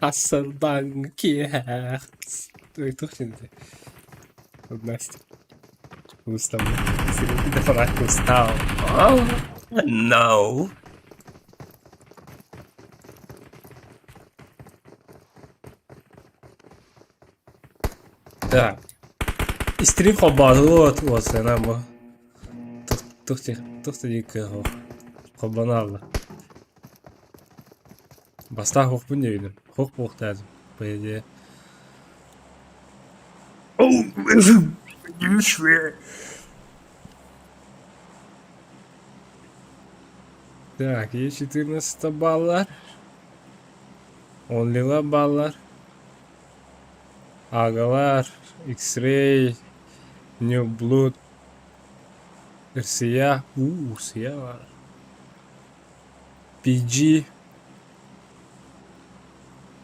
Асылбаҥ киэһэ туох диэн Настя устал. Фанат устал. No. Так. Стрим холбоотулуот уотсана бу. Тух тух диэки холбоно Бастаан хоһпун диэбитим. Хоһ буолуохтаатым, по идее. Так, Е14 баллар. Онлила баллар. Агалар, X-Ray, New Blood, Рсия, у, Рсия бар. PG,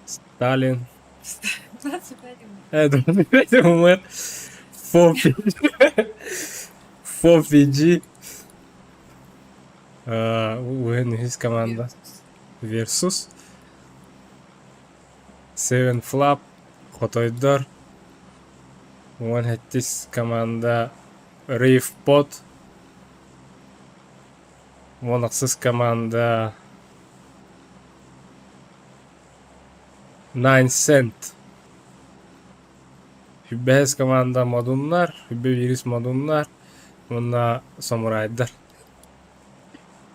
Сталин. 25 25 ММР, 4PG, Уһун үһүс команда Versus, Seven Flap, Хотойдор, 17 команда Rave Pot, 16 команда Nine Cent. Бэһис команда Модуннар, биирис Модуннар уонна Самурайдар.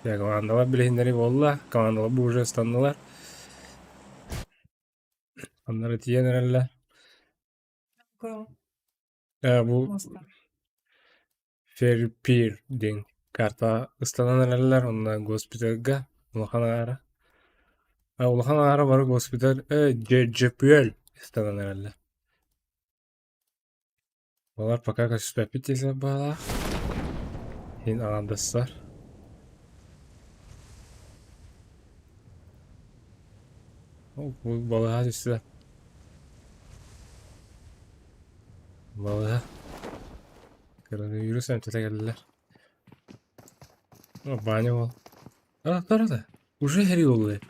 Дьэ, командалар билиһиннэри буолла, командалар бу уже ыстаннылар. Аннары тиийэн эрэллэр. Бу Ферпир диэн карта ыстанан эрэллэр уонна госпитальга улахан аара улахан аара бары госпиталь дьөпүөл ыстанан эрэллэр. Балар пока көспөппүт дии баалаах. Иһин аҥардассар. Балыһа түстэ. Балыһа. Коронавирус эмтэтэ кэллилэр. О, баня бол. А, да, уже горелые.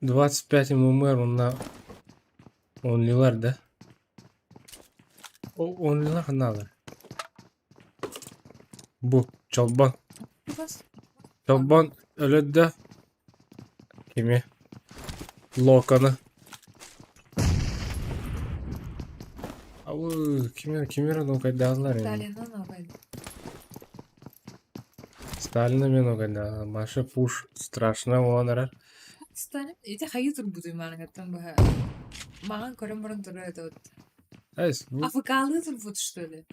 25 ММР онна онлилар да? О, онлилар ханналар. Бу, чолбон. Чолбон өлөддө. Кими? Локоны. Ау, кимер, кимер нокайдаалар эми. Сталина ногай. Сталина мен нокайдаалар. Маша Пуш страшно буолан эрэр. Сталин ити хайыы турбутуй мааныгыттан быһа. Маҕан көрөн баран турар этэ вот. Эс, бу АФК-лыы турбут что ли?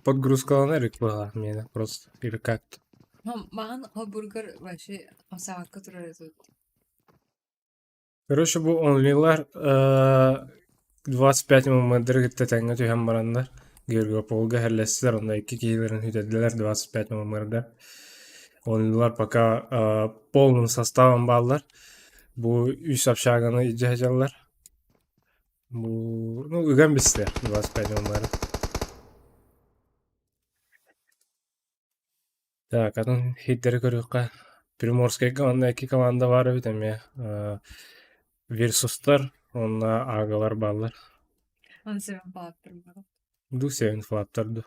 Подгрузкаланар эбит быһалаах миэнэ просто или как-то. Маҕан холбургар вообще хамсаабакка турар этэ вот. Короче, бу онлилар 25 ммдры кытта тэҥҥэ түһэн бараннар Георгиополга иһэллэстилэр, онно икки киһилэрин сүтэрдилэр 25 ммрда. Онлилар пока полным составом бааллар. Бу үс общаганы илдьэ сылдьаллар. Бу ну ыган бистилэр 25 ммр. Так, атын хиттэри көрүөххэ. Приморскайга манна икки команда баар эбит эмиэ. Версустар уонна Агалар бааллар. Он Seven Flapper бар. Ду Seven Flapper ду.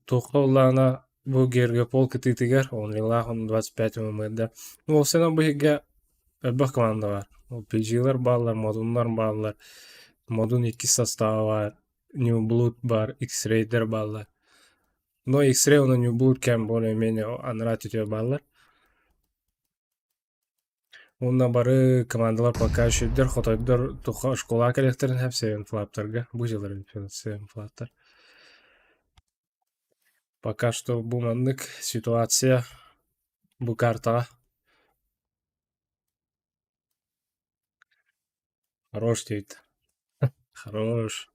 Туохха ыллаана бу Гергопол кытыытыгар Онлилаах 25 ММД. Ну, ол сенен бу иһигэ элбэх команда бар. PG-лар бааллар, Модуннар бааллар. Модун иккис состава бар, New Blood бар, X-Rayдер бааллар. Но X-Ray уонна New Blood кэм более-менее анараа өттүгэр бааллар. Уонна бары командалар пока үчүгдэр, хотойдор туха школаҕа кэлиэхтэрин сөп Seven Flap-тарга. Бу дьыллар Seven Flap-тар. Пока что бу маннык ситуация бу картаҕа. Хорош диэбит. Хорош.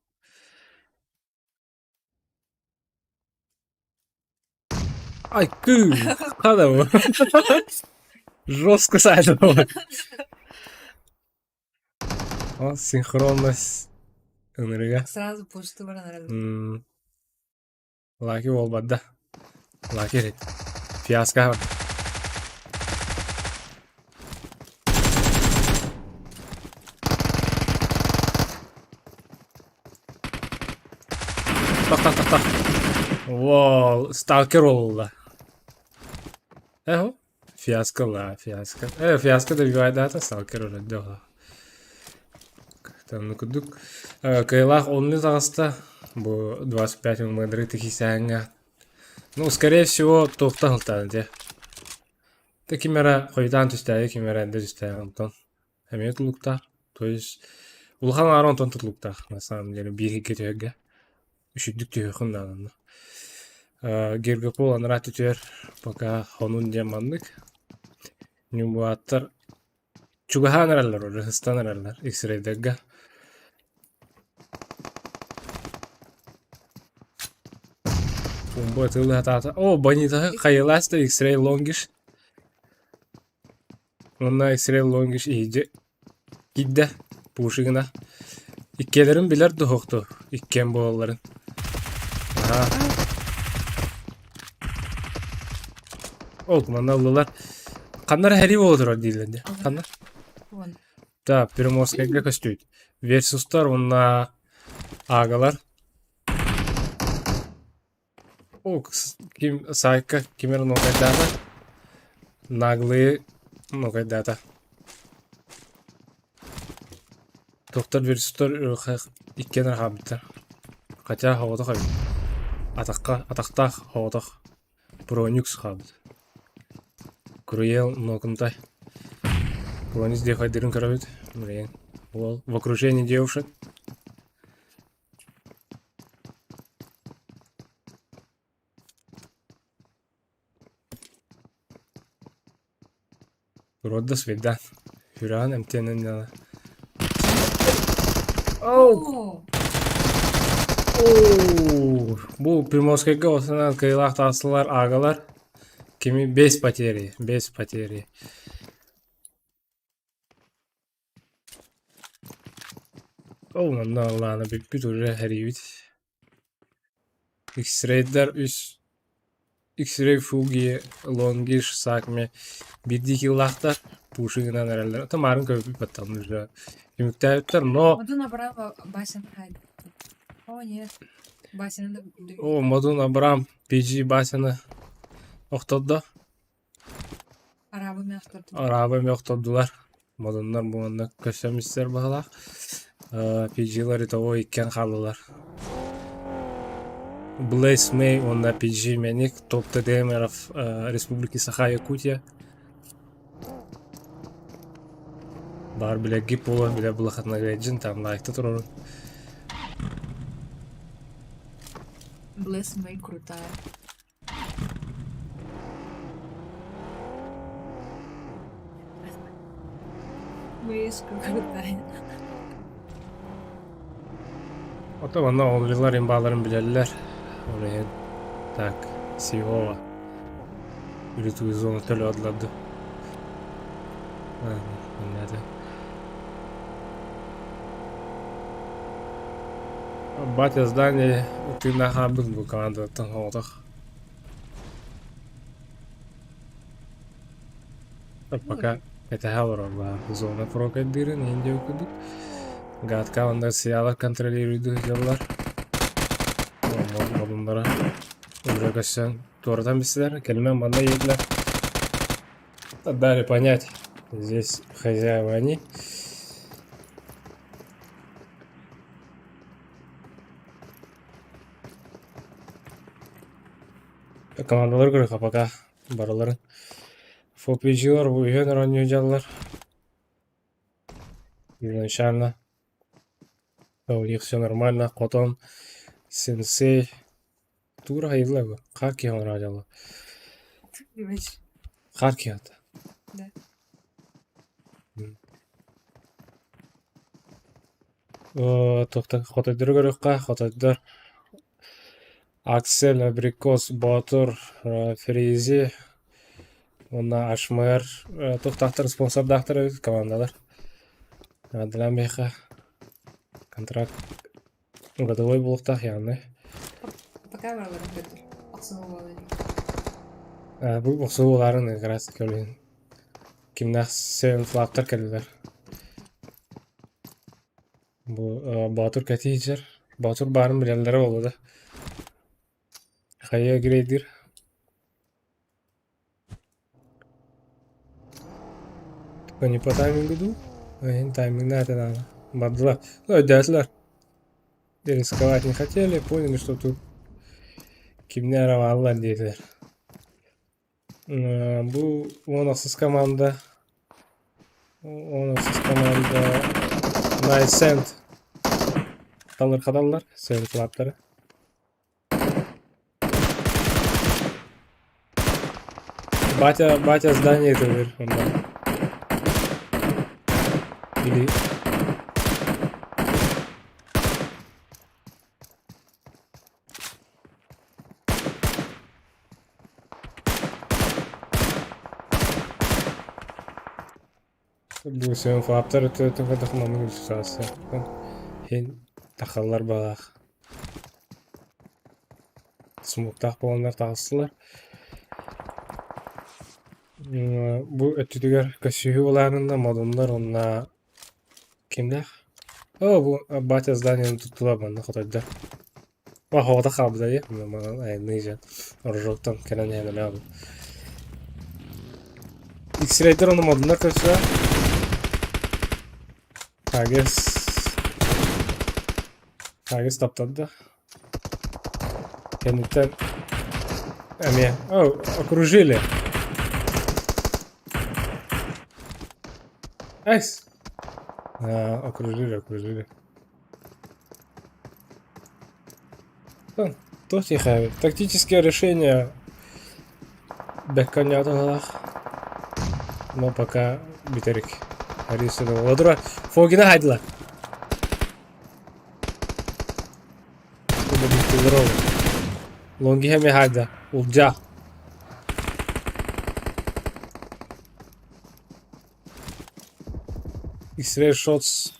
Ай, кыы, хана Жестко сайдалар. О, синхронность ынырыга. Сразу почту баран Лаки буолбат да. Лаки эрит. Фиаско. Так, так, так, так. Вау, сталкер буолла. Э, фиаско ла, фиаско. Э, фиаско добивайдаата сталкер өлөрдө. Там курдук кыайылаах оннук таҕыста. Бу 25 мм тикисээҥҥэ. Ну, скорее всего, туохтан сылтаан этэ. Тэ ким эрэ хойутаан түстээҕи, ким эрэ эрдэ түстээҕи онтон эмиэ тутулуктаах. То есть улахан аара онтон тутулуктаах на самом деле биир иһиргэ түһэргэ. Үчүгдүк түһүөххүн наада. Гергопол анараа түтүөр пока хонун диэн маннык. Ньумбааттар чугаһаан эрэллэр, ырыһыстан эрэллэр X-рейдергэ. Бу атыылаһатаата. О, Бонитаһы хайылаас да X-ray лонгиш. Уонна X-ray лонгиш иһдьи киирдэ Пушигина. Иккиэлэрин билэр дуһуохту иккиэн буолалларын. Аһаа. Ол манна ыллылар. Ханна эрэ сэрии буола турар дииллэр дии. Ханна? Да, Приморскайга көстүүт. Версустар уонна Агалар. О, ким Сайка ким эрэ нокайдаата. Наглые нокайдаата. Доктор Версустар иккиэн эрэ хаалбыттар. Хотя соҕотох эбит. Атахха атахтаах соҕотох Проникс хаалбыт. Круел Нокунтай. Проникс диэхайдырын көрөбүт. Блин. Уол в окружении девушек. Родда свида. Хүрээн эмтиэнэн дьала. Оу! Оу! Бу Приморскайга осынан кыайыылаах таҕыстылар аагалар. Кими без потери, без потери. Ол манна Лана бүппүт уже эрийбит. X-рейдер үс X-ray Fuji Longish Сакме биирдии киллаахтар пушигынан эрэллэр. Ата маарын көрбүт баттан уже түмүктээбиттэр, но Модун Абрам Васин хайда. О, нет. Васина да О, Модун Абрам PG Васины охтордо. Арабы мехтордулар. Арабы мехтордулар. Модуннар бу манна көрсөмүстэр баһылаах. PG-лар итого иккиэн хааллылар. Блэйс Мэй уонна PG Мэник топ ТДМРов Республики Саха-Якутия. Баар билэргит буолуо, билэр булахатына там лайкта турорун. Блэс Мэй крутая. Мэйшка крутая. Ото манна олилар имбааларын билэллэр. Ол иһин так, Сиова Үлүтүү зона төлө Манна Батя здание тыыннаах хаалбыт бу командаттан соҕотох. Пока кэтэһэ олорор зона прокайдыырын иһин диэбит курдук. Гадка онно сиялар контролируйдуу сылдьаллар. Модуннара уже көссөн туоратан бистилэр. Кэлимэн манна иһиллэр. Дали понять, здесь хозяева они. Командалар көрүөххэ пока барыларын. ФПГ-лар бу үһүөн оонньуу дьаллар. Изначально у них все нормально. Хотон сенсей Тура хайылла бу. Хаар киһи оҥоро дьалла. Хаар киһи ата. Да. Туохтан хотойдору көрүөххэ, хотойдор Аксель, Абрикос, Боотур, Фризи уонна Ашмыр туохтаахтар спонсордаахтар эбит командалар. Наадалаан биһиэхэ контракт годовой буолуохтаах явно. Пока бараларын көрдөр. Охсуһуу буолар. Бу охсуһууларын как раз көрүн кимнээх Seven Flag-тар кэллилэр. Бу Боотур кэтии сылдьар. Боотур баарын билэллэрэ буолуо да. Хайа грейдир? Не по таймингу дуу? Иһин таймиҥнаата даҕаны. Бардылар. Ну, өйдөөтүлэр. Рисковать не хотели, поняли, что тут кимнэ эрэ бааллар диэтилэр. Бу 16 команда 16 команда Night Sand талырхаталлар, Sand Club'тары. Батя, батя здание тылыр онно. Или Бу сен фаптар өтөтүн кадах маннык иллюстрация. Хин тахаллар балаах. Смуктаах буоланнар таҕыстылар. Бу өттүтүгэр көссүүһү былаанында модуннар уонна кимнээх? Оо, бу батя зданиены туттулар манна хотойдор. Оһоҕото хаалбыта дии, манан айанныы дьон Рожоктан кэлэн иһэн өлөөбүт. X-рейдер ону модуннар көрсө. Хагес Хагес таптарда. Кэнниттэн эмиэ О, окружили. Экс. А, окружили, окружили. Туох диэхэ тактическое решение бэккэ но пока бүтерик. Олодура Фогина хайдылар. Лонгиһа эмиэ хайда. Улдьаа. X-ray shots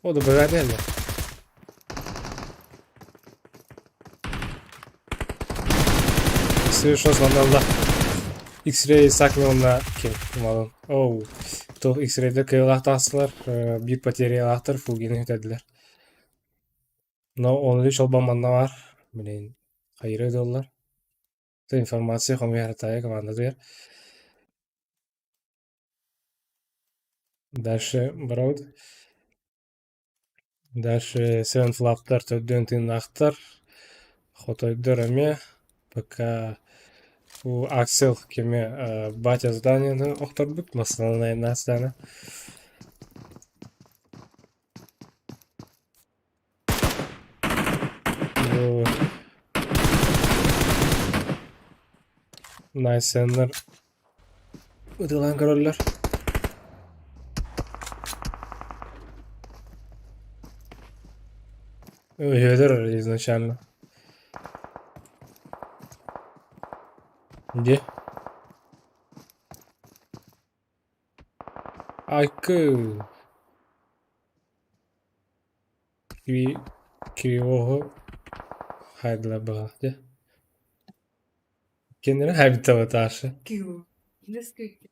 О, добивай эллэ. X-ray shots манна X-ray сакми уонна ким малын. Оу, туох X-rayдер кыайыылаах таҕыстылар, биир потерялаахтар Фугины сүтэрдилэр. Но он чолбон манна баар. Блин, хайыры ыдыллар. Информация хомуйар командатыгар. Дальше барабыт. Дальше Seven Flap-тар төрдүөн тыыннаахтар. Хотойдор эмиэ. Пока у Аксел кими батя зданиены охторбут, массанан здание. Бу Найсеннер ытыалаан көрөллөр. Өйөөдөр изначально. Где? Айкы. Кривоһу хайдылар быһаах дьэ. Кинилэри хайбыттабытаашы. Киво. Несколько.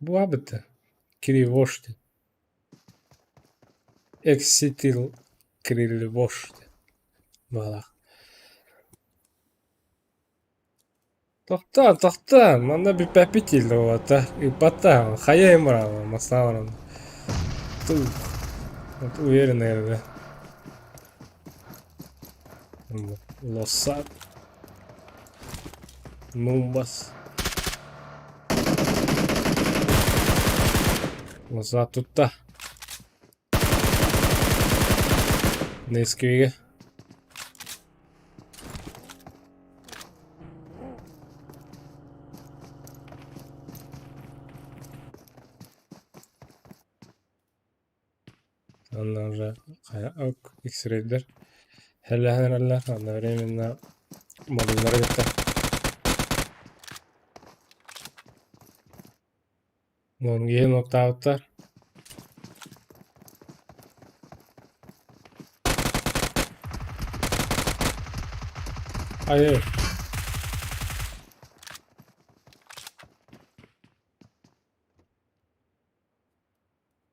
Буабыта. Кривош диэн. Экситил Кривош диэн быһалаах. Тохтоо, тохтоо, манна бүппэппит дииллэр уолаттар. Ыыппаттар, хайа иһин бараҕын, Москва баран. Вот уверен, наверное. Лоссад. Нумбас. Лоссад тутта. Несквиге. Онно уже хайа ок X-рейдер хэллэһэн эрэллэр одновременно модуллары кытта Лонгиһын оттаабыттар. Айыы.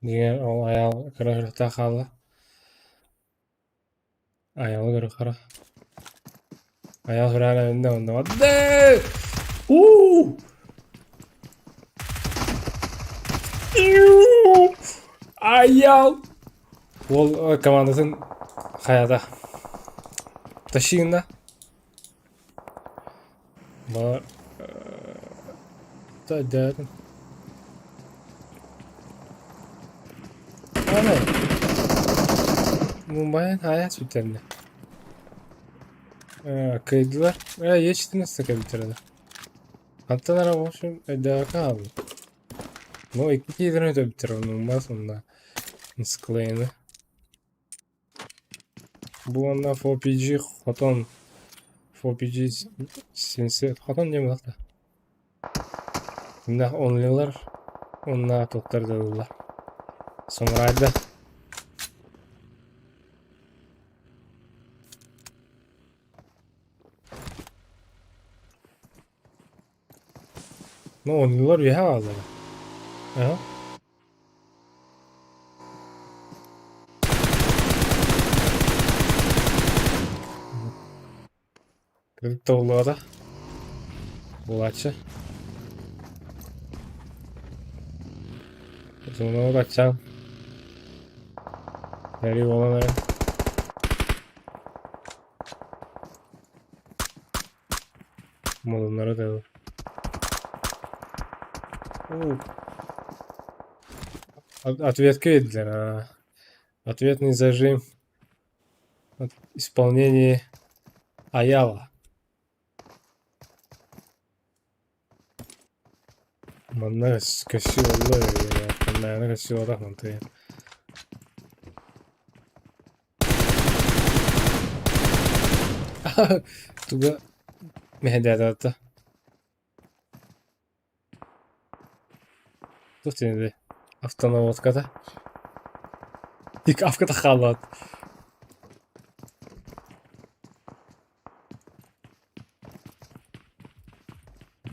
Дьиҥэр ол айаал кыра сүрэхтээх хаалла. Айаалы көрө хара. Айаал сүрэҕин эбиннэ онно Уу! Айаал! Уол командатын хайата. Тащи гынна. Бар да Ана Мумбайан хайа сүтэрнэ. Кыйдылар. Ечтин ыстакабиттэрэ. Хантан ара в общем өйдөөкө хаалла. Ну икки киирэн өтөбүттэр оннуммас онно склеены. Бу уонна 4PG хотон 4PG сенсе хотон диэн буолла да. Мында онлилар уонна туттар дылылар. Самурайда. Ну онлилар үөһэ бааллара. Аха. Кырдьык Буолааччы. Зонаҕа аччаан. Эри буолан эрэн. Модуннары да Ответка биэрдилэр. Ответный зажим. Исполнение Аяла. Манна көссүү буолла манна көссүү буолбатах мантыйа. Туга мэһэйдээтэҕэ Туох диэн автонаводката Пикапката хааллаат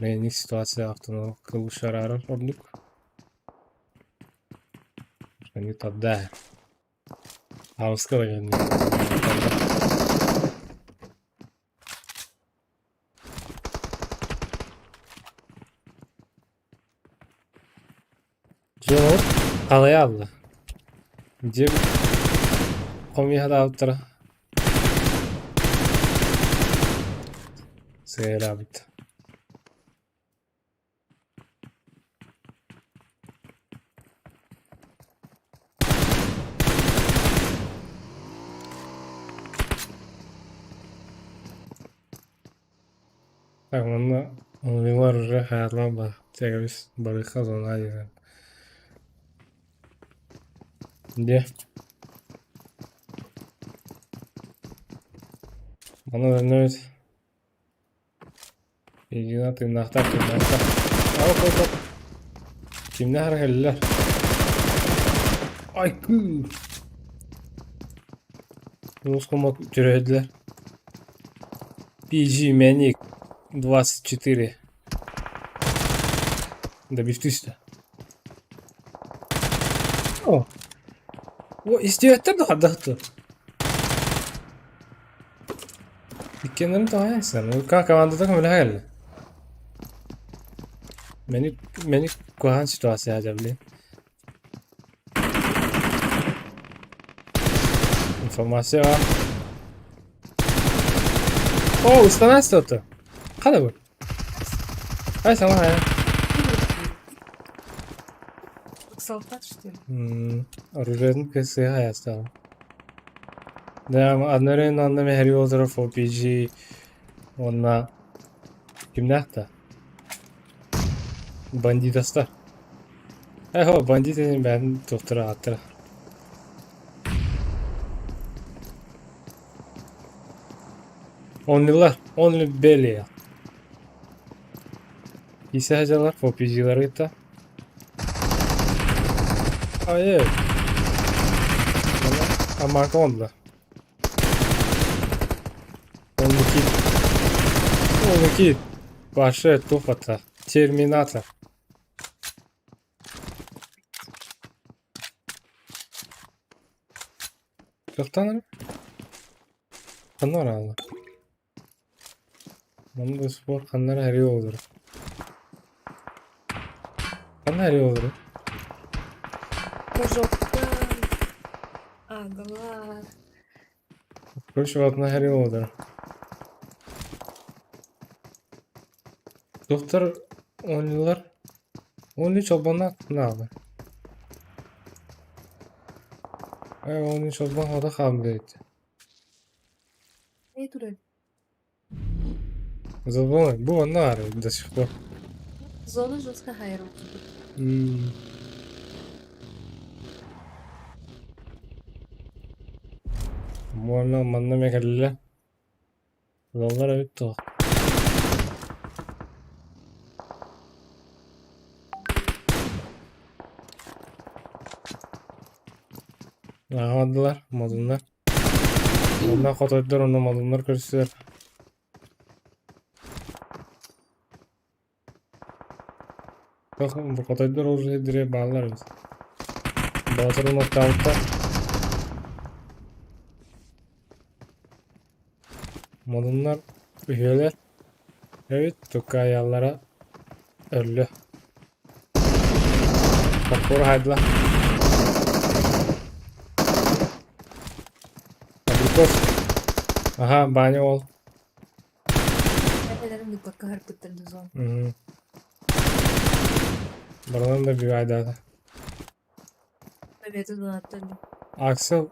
Мэйник ситуация автонаводка лучше араарар ордук. Они тогда Хаоска военный. Дьон халайа алла. Дьиэ хомуйа Сыалаабыт. Так, манна Универ уже хаалан ба тегебис барыха зона диэн. Где? Маны дönөбүт. Едина тыыннаахтар тыыннаахтар. Оп оп оп. Кимнээх эрэ кэллилэр. Ай кыы. Уус хомок түрөһүдүлэр. PG Manic 24. Добив түстэ. О. О, истибэттэр да хардахтар. Иккиэннэрин тоҕо Ка командата көмөлөһө кэллэ. Мени мени куһаҕан ситуация блин. Информация баар. О, устанавливается. Хана бу? Ай, сама хайа. Солдат, что ли? Оружиетын ксх хайастаҕым. Да, одновременно онно Мэхэри Озеров, OPG уонна кимнээх да? Бандитостар. Эхо, бандит диэн бэйэтин туохтара ааттара. Оннилар, онли белые. Исэ сылдьаллар, OPG-лары кытта. Ай, Амака онда. Оннуки. О, Никит, Паша туохата, Терминатор. Туохтан ханна барааллар? Манна да спорт ханна эрэ эрийэ олорор. Ханна эрийэ олорор? Пожопка, агалар. Короче, одна эрийэ олорор. Доктор оонньуулар оонньуу чолбонноох наада. Ээ оонньуу чолбон хото хаалбыт эбит. Эй турар. Забыл, бу онно баар до сих пор. Зона жестко хайру. М. Уонна манна эмэ кэллэ. Ылаллар эбит дуо? Ааҕардылар, модуннар. Онно хотойдор, онно модуннар көрсүөр. Хотойдор уже дире бааллар эбит. Боотурун оттообуттар. Модуннар үһүөлэр эбит, тукаайаллара өллө. Хоппуору хаайдылар. Абрикос. Аха, Баня ол. Эбэлэрин ыыппакка аһарбыттар дозон. Мм. Барыларын да бивайдаата. Эбэтэ донаттар Аксел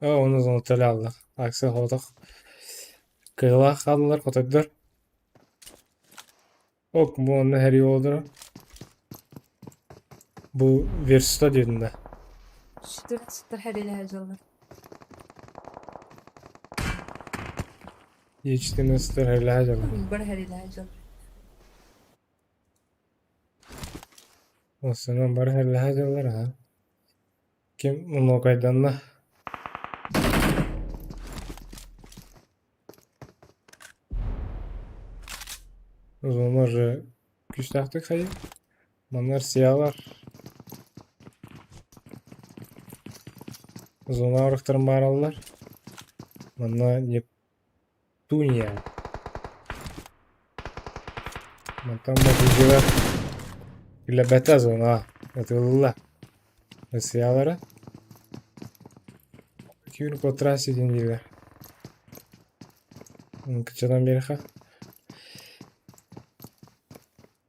ону зонотеле алла. Аксел хотох кыылаах хааллылар хотойдор. Ок, бу онно хэрий олдоро. Бу верста диэтин да. Сүтэр сыттар хэрилэһэ дьаллар. Ичтин ыстар хэрилэһэ дьаллар. Бар хэрилэһэ дьаллар. Оссынан бары хэрилэһэ дьаллар аха. Ким унуокайданна? Узуна же күүстээхтик хайыы. Манна Россиялар зона орохторун баараллар. Манна Нептуния. Мантан Мадужева Илэбэтэ зона ытылла. Россиялара Күүн по трассе диэн дииллэр. Кыччатан биэрэхэ.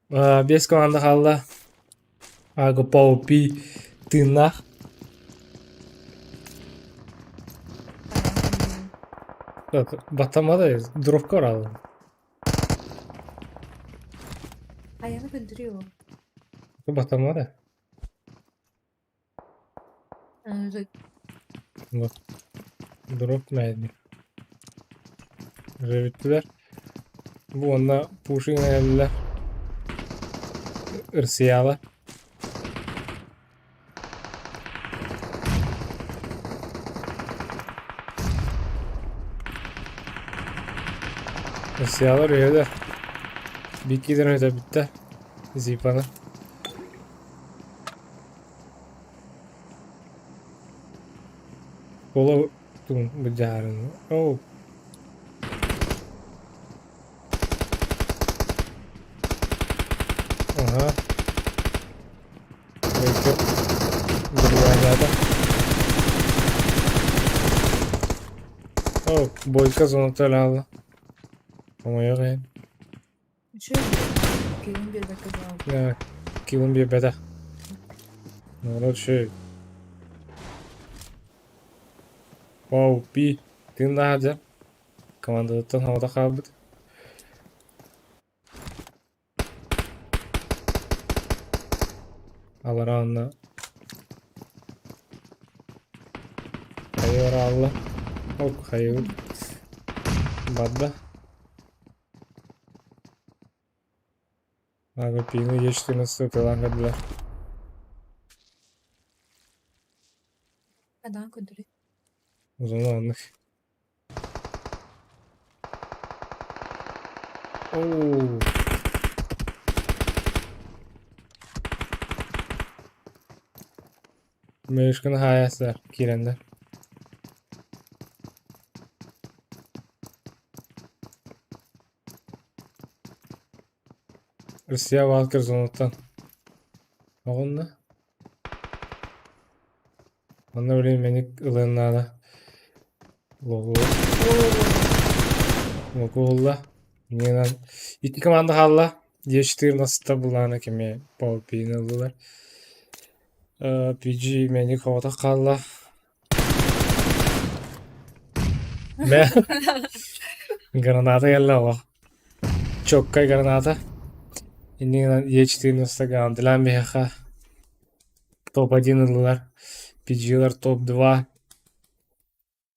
Биэс команда хаалла. Агапаупи тыыннаах. Баттамада дробка бараллар. Айаны көндүрүү ол. Баттамада. Вот. Дроп найден. Уже бүттүлэр. Бу уонна Пушин эллэ. Ырсыяла. Ырсыялар үһүлэр. Биккиден өтө бүттэ. Зипаны. Кола тугун быдьаарын. Оу. Ага. Өйкө Бурвайдаата. О, Бойко зоната өлө Хомойуох иһин. Үчүгэй киһин биэрбэккэ дылы. Килын биэрбэтэх. Наоборот үчүгэй. Вау, пи, тыыннаах дьэ. Командатыттан хаҕата хаалбыт. Алараанна хайы араалла. Ок, хайыбыт. Барда. Агапины Е14 ытыалаан көрдүлэр. Адаан көрдөрүй. Узуну оннук. Оо. Мышканы хаайасылар киирэннэр. Россия Валкер зонуттан оҕунна. Онно билигин мэник ылыан наада. Логу Логу ылла. Иннинэн икки команда хаалла. Е14 былаана кими PvP-ни ыллылар. PG мэник хоҕотох хаалла. Мэ граната кэллэ олох. Чоккай граната. Иннинэн Е14 гранаталаан биһиэхэ топ-1 ыллылар. PG-лар топ-2,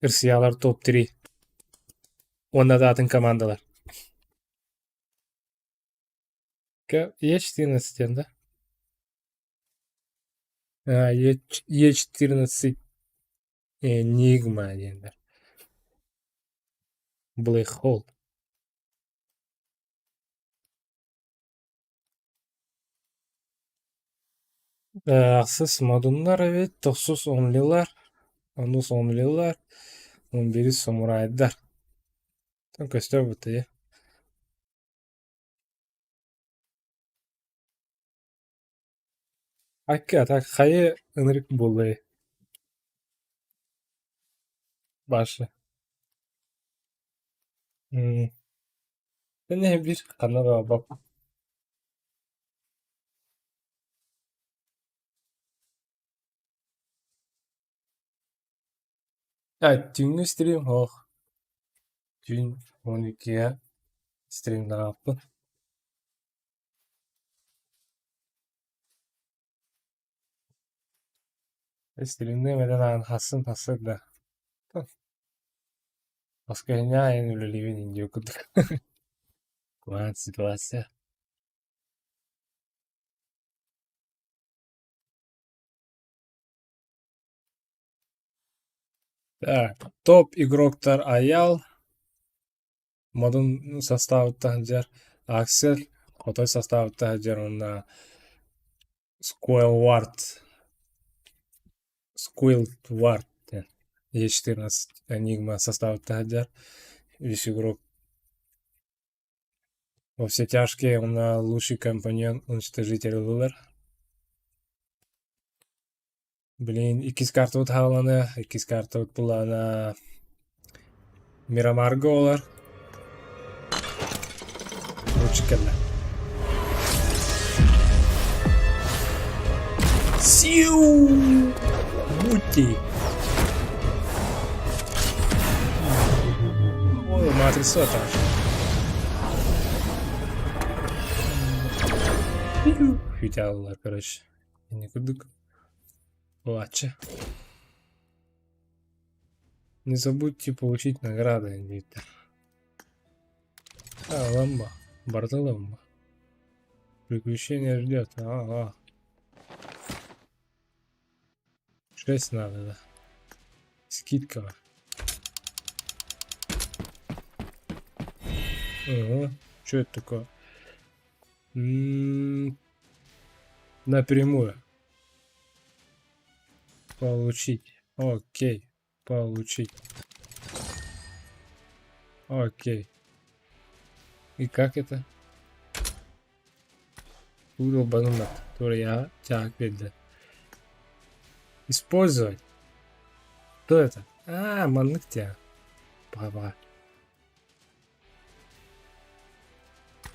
РСЯ-лар топ-3 уонна да атын командалар. Е14 диэн да? Е14 Enigma диэннэр. Black Hole. Ахсыс модуннар эбит, тохсус онлилар, онус онлилар, он бирис самурайдар. Көстөр бутайа. Акка так хайы ынырык буоллай башы. М биир ханна да барбаппын. А түүҥҥү стрим суох. Түүн 12-гэ стримнаабыппын. Стримныам этэн аан хассын тахсар да. Воскресенье аайы үлэлиибин индия курдук. Куһаҕан ситуация. Так, топ игроктар Аял, Модун састаабыттан сылдьар Аксель, Хотой састаабыттан сылдьар уонна Скуэлвард Скуилвард диэн Е14 Энигма састаабыттан сылдьар үс игрок. Во все тяжкие уонна лучший компаньон уничтожитель ыллылар. Блин, иккис картабыт хаалана, иккис картабыт былаана Мирамарга олар. Лучше кэллэ. Сиу! Бути! Ой, матрица так. Хютяллар, короче. Инни курдук. Плача. Не забудьте получить награды, диэтэ. А, ламба. Барыта ламба. Приключение ждет. Ага. Шесть надо, да. Скидка. Ага. Что это такое? М-м-м, напрямую. Получить. Окей. Получить. Окей. И как это? Долбанул, который я тяг видно. Использовать. Кто это? А, маннык тебя. Папа.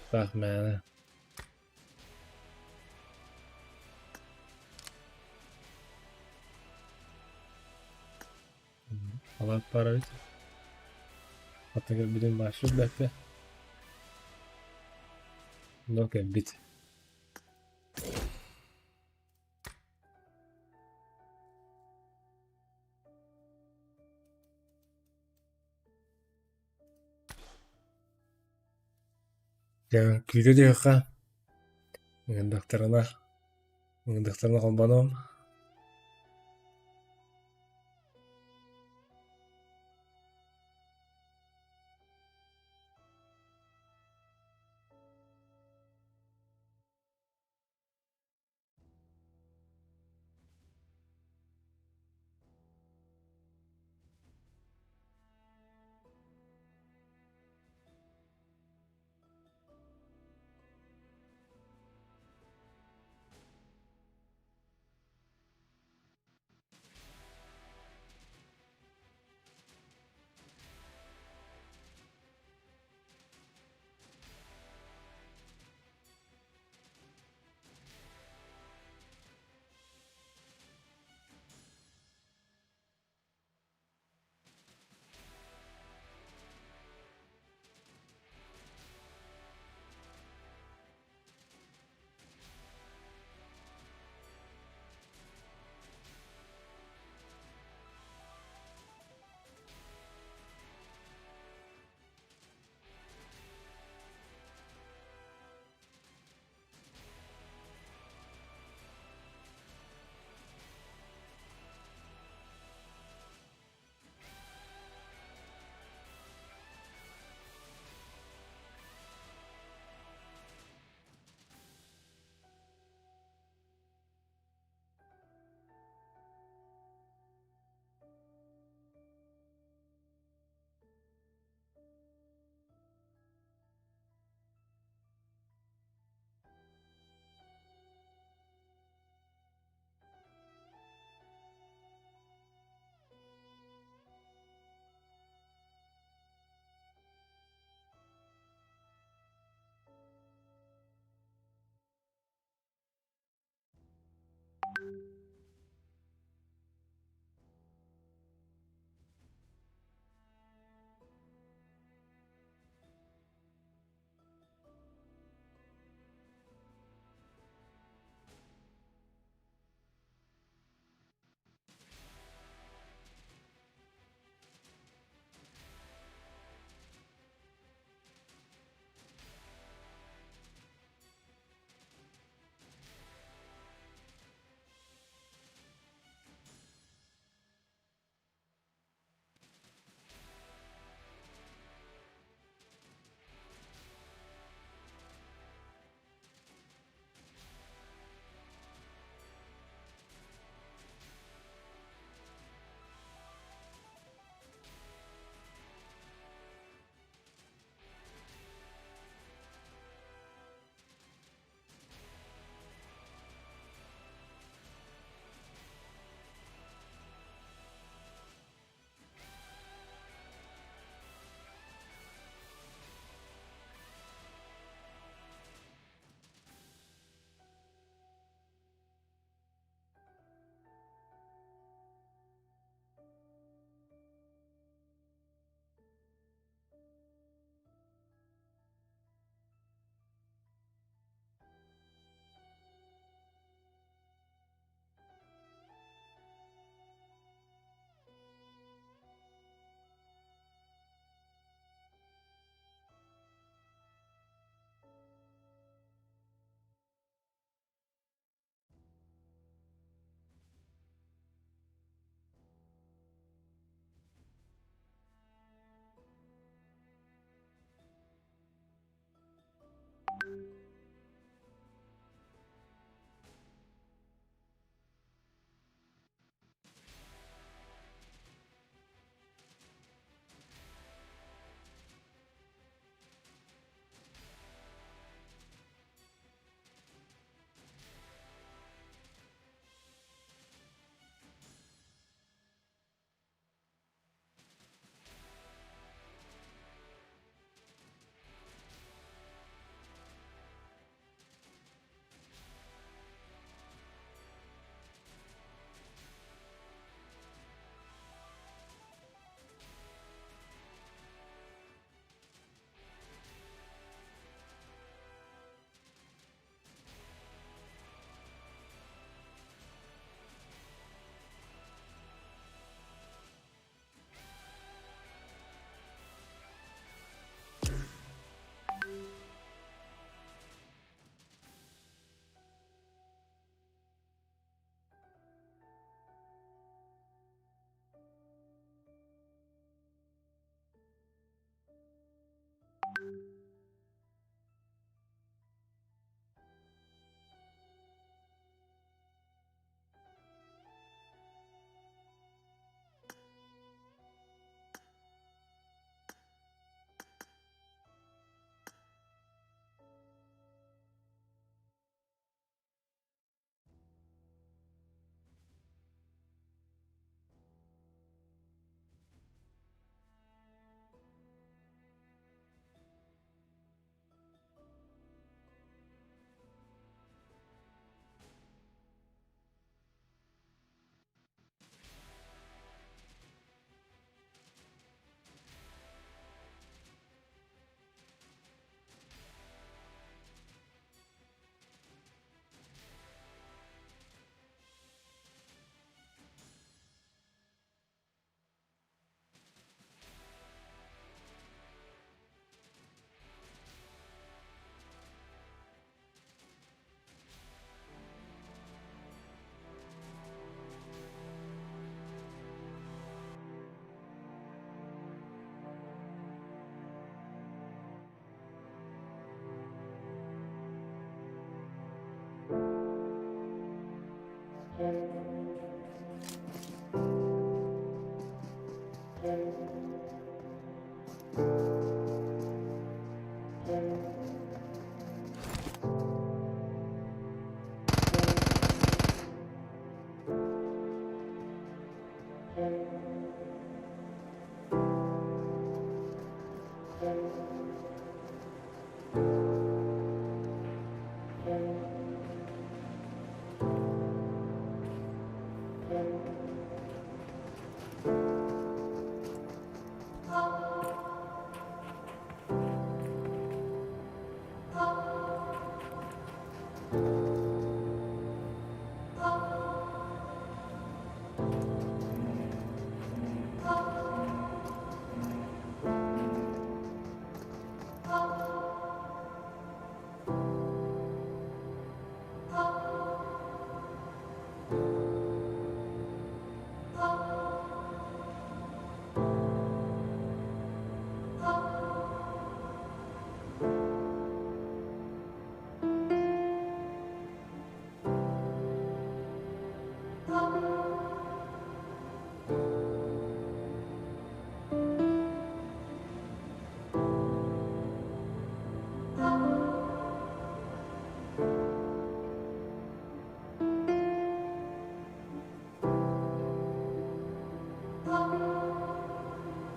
Так, мээнэ. Халаат баар эбит. Хата кэлбитин бааччы билбэппэ. Но кэлбит. Дьэ, күүтэ түһүөххэ. Ыҥырдахтарына, ыҥырдахтарына холбонуом.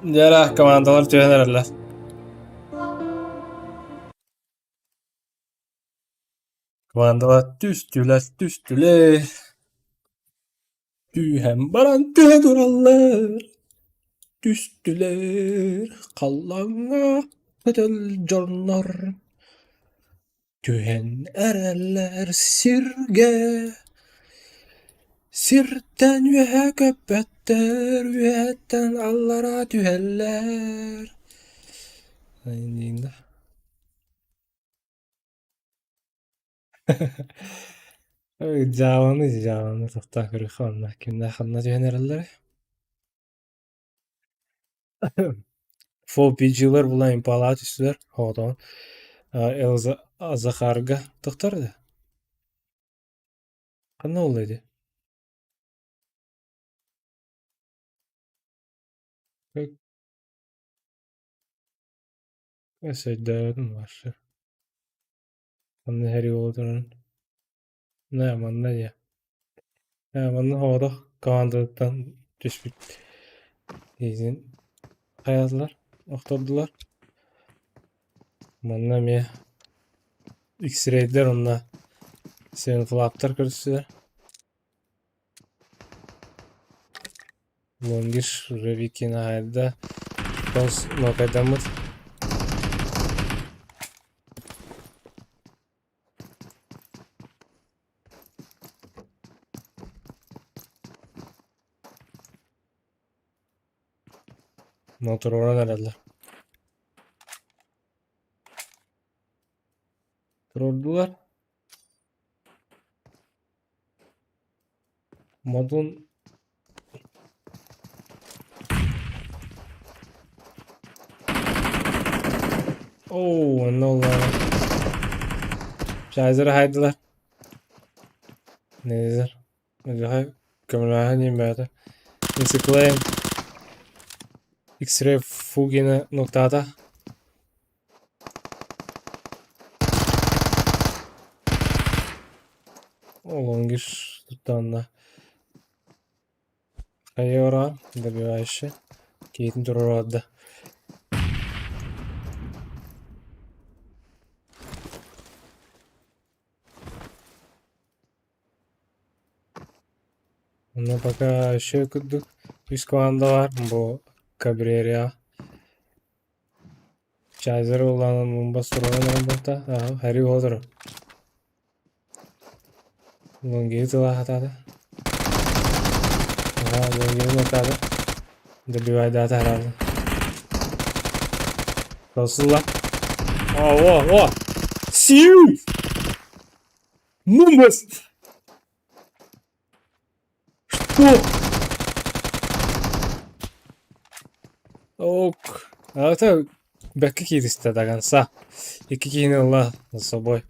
Дьэ эрэ, командалар түһэн эрэллэр. Командалар түстүлэр, түстүлэр. Түһэн баран түһэ тураллар, түстүлэр, халлааҥҥа көтөл дьоннор Түһэн эрэллэр сиргэ, сиртэн үөһэ көппөттөр, үөһэттэн аллара түһэллэр. Дьааланы дьааланы тохтоо көрүөххэ уонна кимнээх ханна түһэн эрэллэрий? Фо PG-лэр булан импалаат түстүлэр, оҕотоҕун. Захарга тохтор да? Ханна ол ити? Өйдөөбөтүм вообще. Ханна иһэрий буола турарын. Нэ манна диэ. Ээ манна соҕотох командатыттан түспүт иитин хайаатылар, охтордулар. Манна эмиэ X-рейдэр уонна Сенфлаптар көрүстүлэр. Лонгиш уже Викин аһайда. Тос нокайдаммыт. Но туруоран эрэллэр. Туруордулар. Модун Оо, онно оллоҕуна Чайзеры хаайдылар. Незер. Мэлдьэхэ көмөлөһөн иһин бэйэтэ. Инциклейм X-ray Фугина нуктаата. Лонгиш туттаанна Айора добивающий киһитин туруорда. Ну пока еще курдук үс команда бар бу Кабрерия Чайзер улаанан мумбас туран барбыта Харри Поттер Лонгиһы тыла сатаата Лонгиһы ытаата Добивайдаата хараата Тосулла О, о, о! Сиу! Мумбас! Что? Ок. А это бэккэ кииристэ до конца. Икки киһини ылла за собой.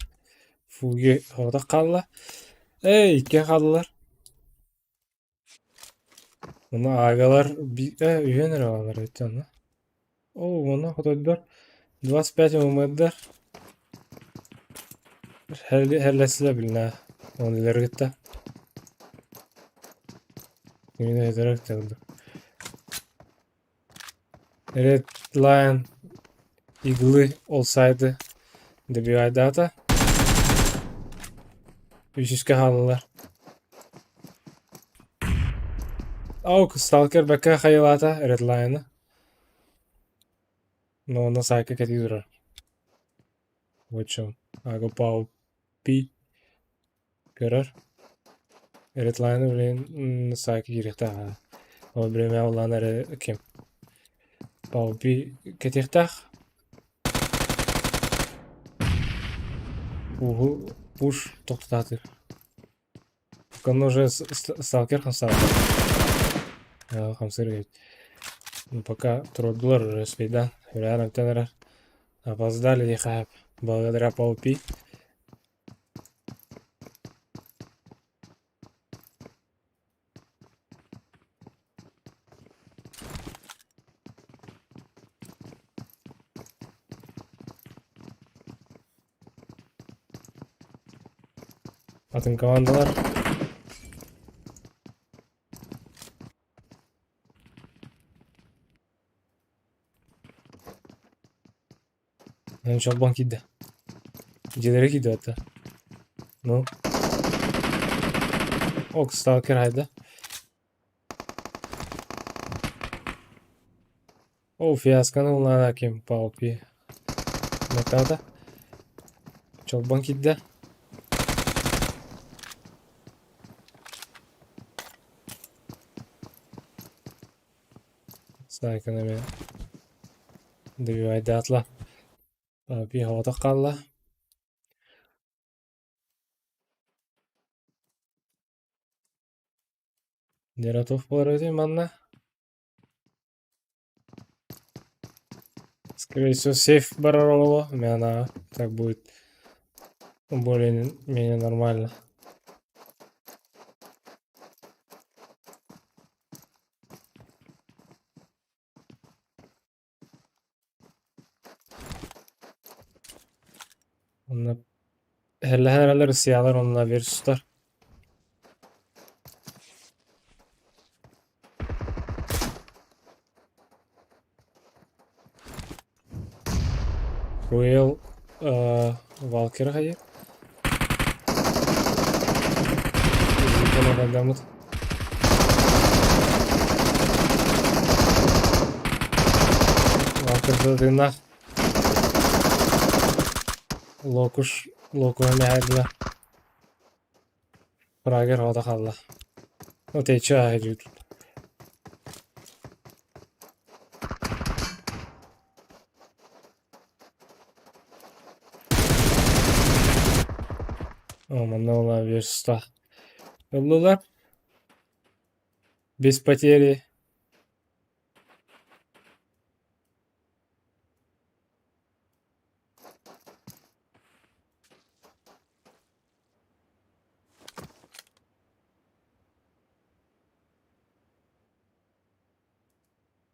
Фуги оҕото хаалла. Эй, икки хааллылар. Уну аагалар үһүөн эрэ бааллар эбит онно. Оо, уонна хотойдор 25 ММ-дар Херлэсилэ билинэ онилары кытта. Кинини өтөрөр курдук. Red Lion Иглы олсайды добивайдаата. Үсүскэ хааллылар. Аук, сталкер бэккэ хайылаата Red Lion-ы. Но онно саайка кэтии турар. В чем? Ага Пи көрөр. Red Lion-ы билигин саайка киириэхтээх. Ол бириэмэ улаан эрэ ким? Паупи кэтиэхтээх. Уһу пуш тохтотаатыр. Онно уже сталкер хамсаабыта. Хамсыыр эбит. Пока туруордулар уже спейдаан. Үрээн антен эрэр. Опоздали диэхэ благодаря Паупи. Атын командалар. Чолбон киирдэ. Дьиэлэрэ киирдэ этэ. Ну. Ок, сталкер хайда. О, фиасконы улаана ким Паупи. Натата. Чолбон киирдэ. Сайканы эмиэ добивайдаатла. Паупи оҕотох хаалла. Нератов буолар эбитий манна? Скорее всего, сейф барар оҕоло. Мээнэ так будет. Более-менее нормально. Онно эһэллэһэн эрэллэр Россиялар уонна Версустар. Руэл Валкера хайа? Изикон Валкер тыыннаах. Локуш локуһа мэһэйдилэр. Прагер оҕото хаалла. Отече ааһы тут. О, манна буолла верста. Ыллылар. Без потери.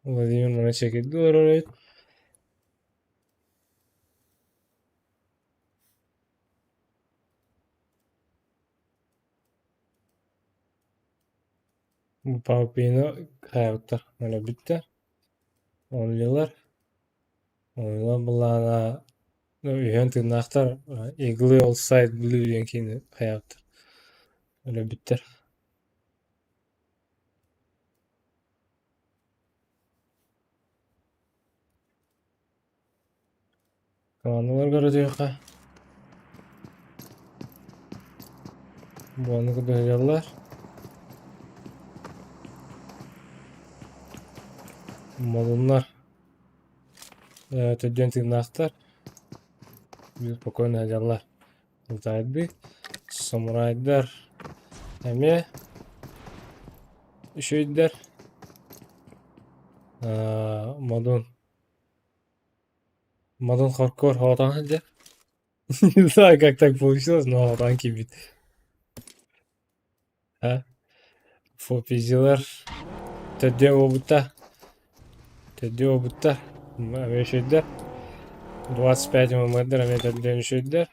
Владимир маны чэкирдии олорор эбит. Бу Паупино хайабыттар өлөрбүттэр. Оллилар. Оллилар былаана үһүөн тыыннаахтар Иглы All Side Blue диэн киини хайаабыттар. Өлөрбүттэр. Командалар көрөтүөххэ. Буону кытыһыйаллар. Модуннар төрдүөн тыыннаахтар. Биир спокойно сылдьаллар. Ылтаайдыы. Самурайдар эмиэ үчүгэйдэр. Модун Модун хоркуор хоотоон сылдьар. Не знаю, как так получилось, но хоотоон киирбит. А? Фопизилар төрдүө буолбуттар. Төрдүө буолбуттар. Эмиэ үчүгэйдэр. 25 ммрдар эмиэ төрдүөн үчүгэйдэр.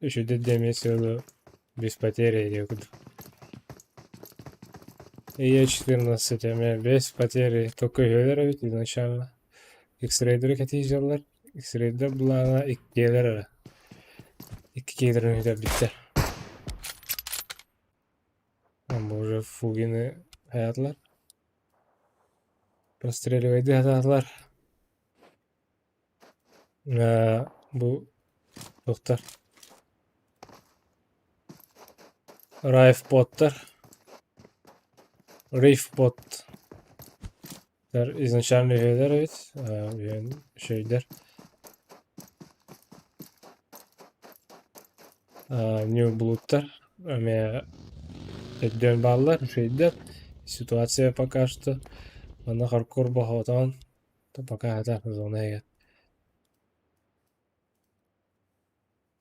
Үчүгэйдэр да эмиэ сыалы без потери диye курдук. Е14 эмиэ без потери только үһүөлэр эбит изначально. X-рейдеры кэтиһиилэр. X-рейдер былаана иккиэлэр эрэ. Икки киһилэрин бүтэрбиттэр. Боже, Фугины хаятылар. Простреливайды хатаатылар. Бу туохтар Райфпоттар Рейфпот изначально үһүөлэр эбит үһүөн үчүгэйдэр New Bloodтар эмиэ өйдөөн бааллар үчүгэйдэр ситуация пока что манна хардкор бохотоон пока это зона иһигэр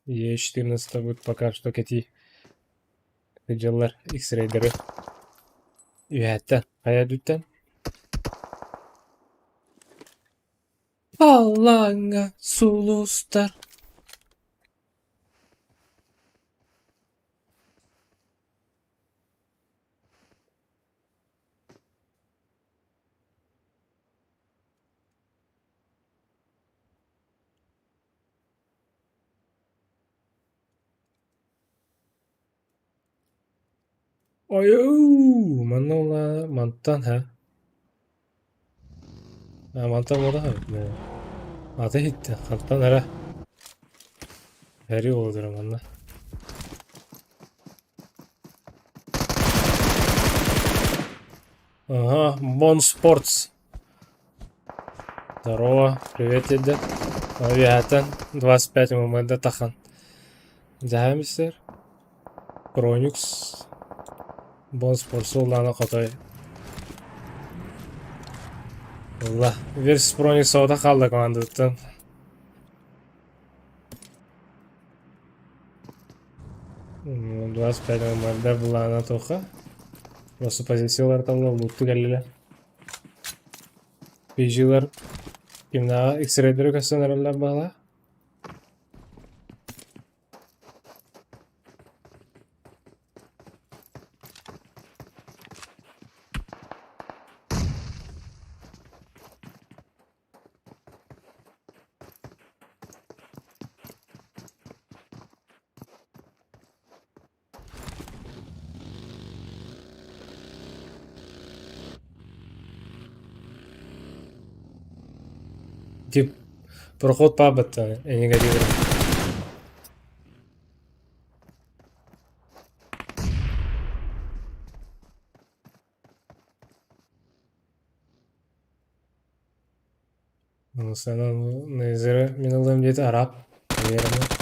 Е14 будет пока что кэтии сылдьаллар X-рейдеры үөһэттэн хайа үрдүттэн Халлааҥҥа сулустар Ойуу, манна ула мантан ха. Мантан буолла Аты иһиттэ, хантан эрэ. Эри буолар манна. Ага, Бон Спортс. Здорово, привет деді. Авиатан 25 ммд тахан. Дьаһамистер. Проникс. Бон Спортс улаана хотой. Ылла. Верс Проникс ота қалды командаттан. 25 ммрда былаана туохха? Просто позициялар талла лутту кэллилэр. PG-лар кимнааҕа X-рейдери көстөн эрэллэр баҕалаах. Тип проход паабыттан энигэ Незері мин ылыам диэтэ араб наверное.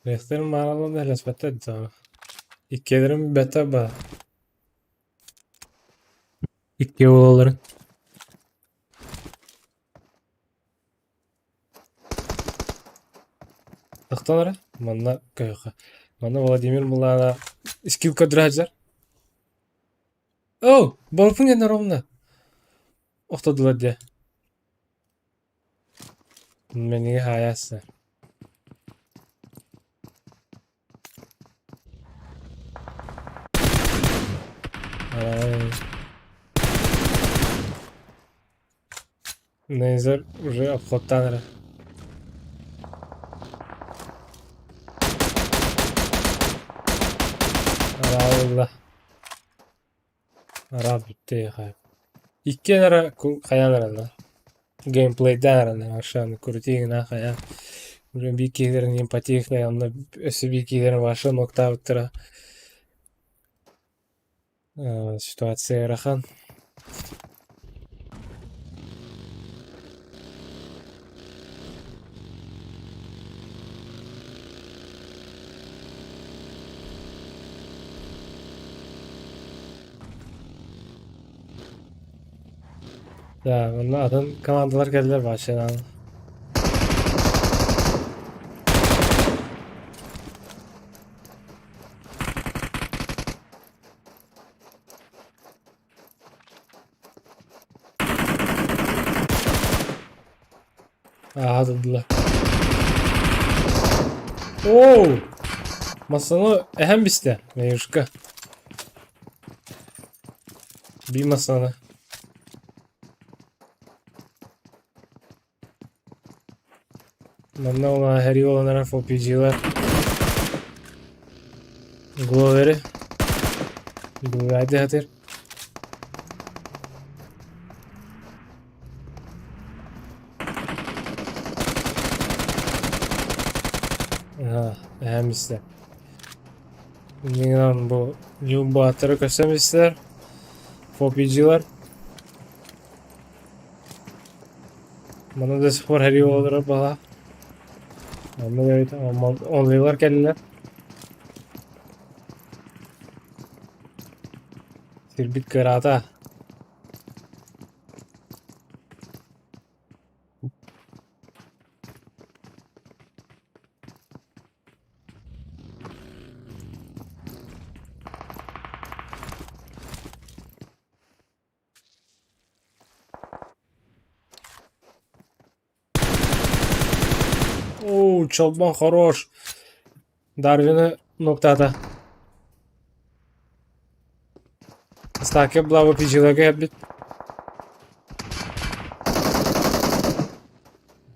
Рехтерин маараллан да элэспэттэр даа. Иккиэлэрин бэттэр баа. Икки буолалларын. Тахтан эрэ манна көһөххө. Манна Владимир Мулана скилл көрдөрө сылдьар. Оо, болпун гэнэ ровно. Охтодулар дьэ. Мэниги хаайаасса. Нейзер уже обходтаан эрэ. Араалла. Араал бүттэ хайа. Иккиэн эрэ хайаан эрэллэр. Геймплейдээн эрэллэр Аршаны крутигина хайа. Уже биир киһилэрин эмпатия онно өссө биир киһилэрин вообще ноктаабыттара. Ситуация ыарахан. Да, онно атын командалар кэллэр вообще Ааһа тылла. Оу! Массаны эһэм бистэ, Маюшка. Би массаны. Манна ула хәрий оланара FOPG-лар. Гловери. Гловери хатыр. Эһэм истэ. Иннинэн бу ньуубааттары көстөн истэр. FOPG-лар. Маны до сих пор хэрии олорор баҕа. Онно онлилар кэллилэр. Сирбит кыараата. Оо, Чолбон хорош. Дарвины ноктаата. Стаки Блава PG-ларга кэлбит.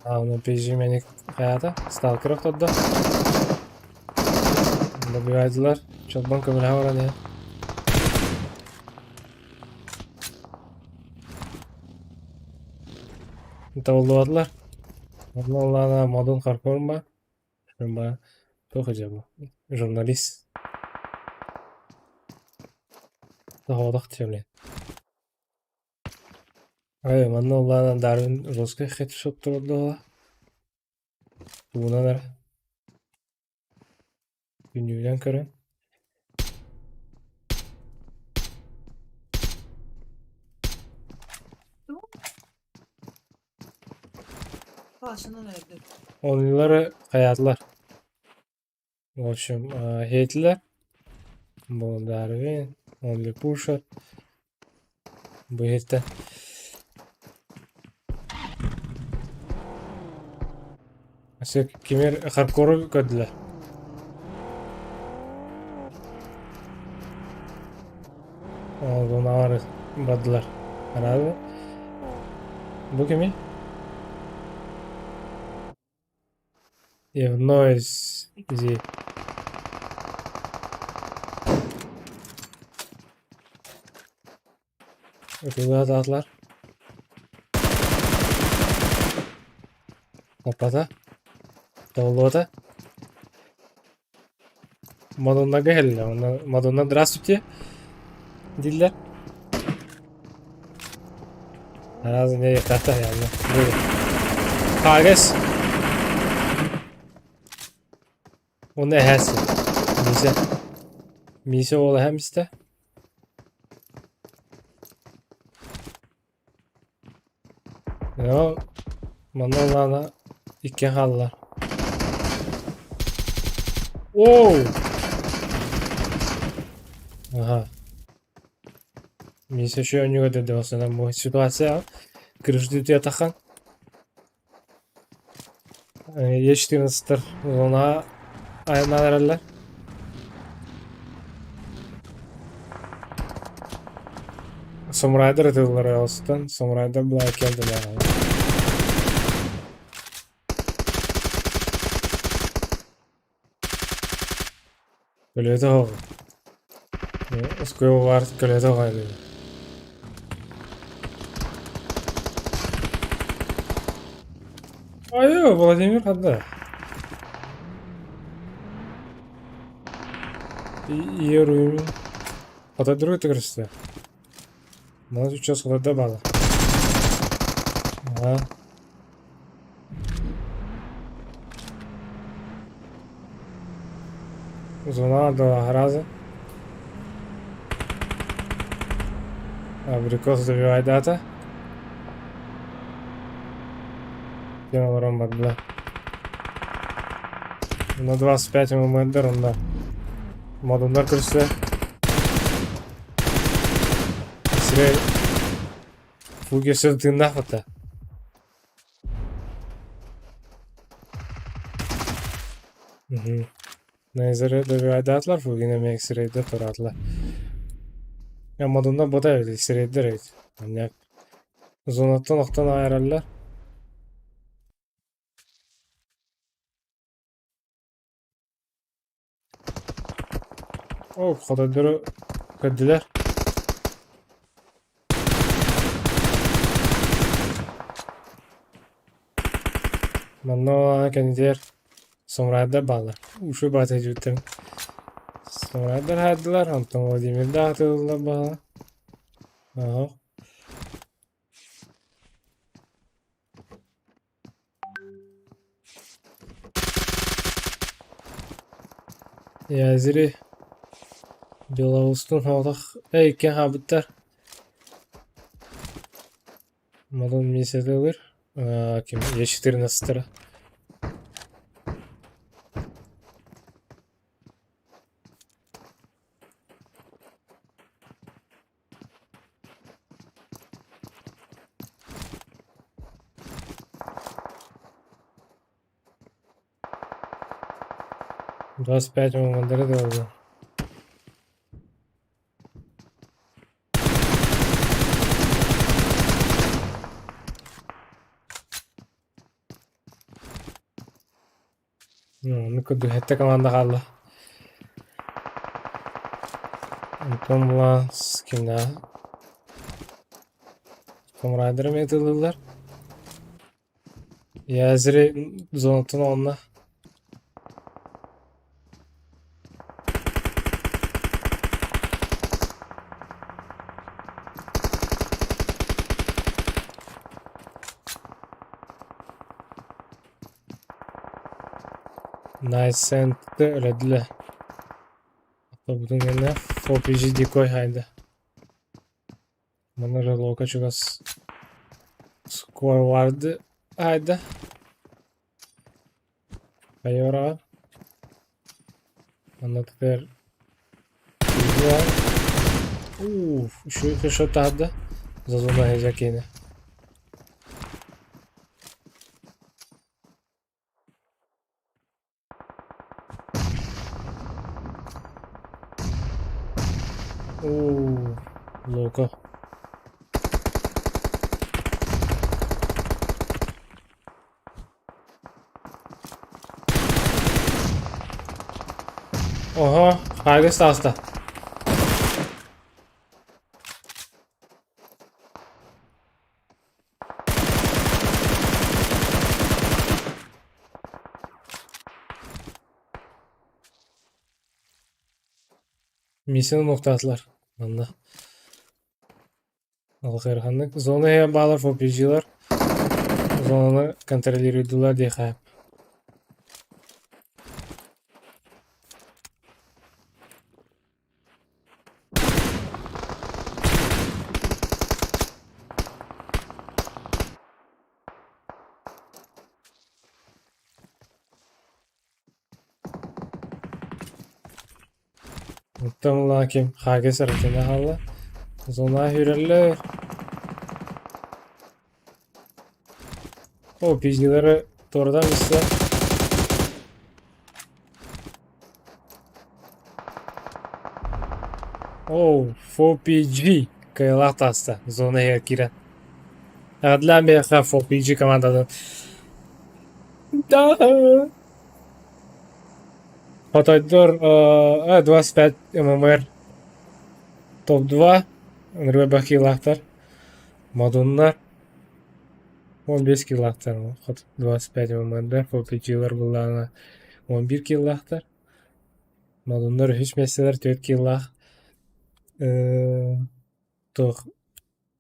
Аны PG мэник хайаата. Сталкер охтордо. Добивайдылар. Чолбон көмөлөһө баран иһэн. Табыллыбатылар. Онно Модун Харкорма туох дьэ журналист. Тоһоҕолох блин. Ай, манна улаана Дарвин жесткий хедшот турдула. Тугунан эрэ Күннүгүнэн көрөн Пашынан эрдэ. Оонньуулары хайаатылар. В общем, иһиэтилэр. Бу Дарвин, Only Pusher. Бу иһиттэ. Өссө кимир хардкору көрдүлэр. Ол бардылар. Араады. Бу кими? Евнойс зи. Ытылаатаатылар. Оппата. Толлуота. Мадоннага кэллэ. Онно Мадонна здравствуйте дииллэр. Араас не тата яна. Хагас. Оны эһээси. Миисэ. Миисэ уол эһэм истэ. Но манна улаана иккиэн хааллылар. Оу! Ага. Миисэ үчүгэй оонньууга дэдэ бу ситуация крышды тахан. Е14 зона айаннаан эрэллэр. Самурайдар ытыллар ойоҕостон, самурайдар былаан кэлдилэр. Көлүөтэ оһоҕо. Оскуола баар көлүөтэ оһоҕо Айыы, Владимир ханна? Иерусалим. Хотойдору көрүстэ. Маны сейчас хотойдо баала. Ага. Зона до раза. Абрикос добивайдаата. Диэн олорон барда. На 25 ММД онно модуннар көрсө. Сирэй фугесер тыыннаах бата. Найзеры добивайдаатылар, фугин эмиэ сирэйдэр тураатылар. Модуннар бота эбит, сирэйдэр эбит. Манньак зонаттан охтон аайараллар. Ол хотойдору көрдүлэр. Манна кэннитигэр самурайдар бааллар. Уши баата дьүттэн самурайдар хаайдылар, онтон Владимирдаах атыылылар баала. Ага. Язери Беларустун соҕотох икки хаалбыттар. Модун миссиятыгар ким Е14 25 мандары да. Ну, курдук команда хаалла. Онтон була кимнээх Самурайдар эмиэ ытыллыллар. Язери зонаттан оҕунна. Найсентты өлөдүлэ. Автобутун кэннэ 4PG дикой хайда. Манна Релока чугас скорварды хайда. Хайораҕа. Манна теперь Уф, үчүгэй хедшот таһырда. За зона хезя киэнэ. Уу, Лука. Оһо, хаайгыс таҕыста. Миссияны нуктаатылар манна. Алҕыарханнык зона иһэ баалар фопижилар зонаны контролируйдулар диэхэ. Оттон ылаа ким хаага сарытына хаалла. Зона үрэллэр. О, пиздилары туорадан истэ. Оу, 4PG кыайыылаах таҕыста зона иһигэр киирэн. Эҕэрдэлээн биһиэхэ 4PG командатын. Да. Хотойдор 25 ММР топ-2 ынырыа киилаахтар. Модуннар 15 килаахтар 25 ММР 4PG-лар былаана 11 килаахтар. Модуннар үһүс миэстэлэр 4 килаах. Туох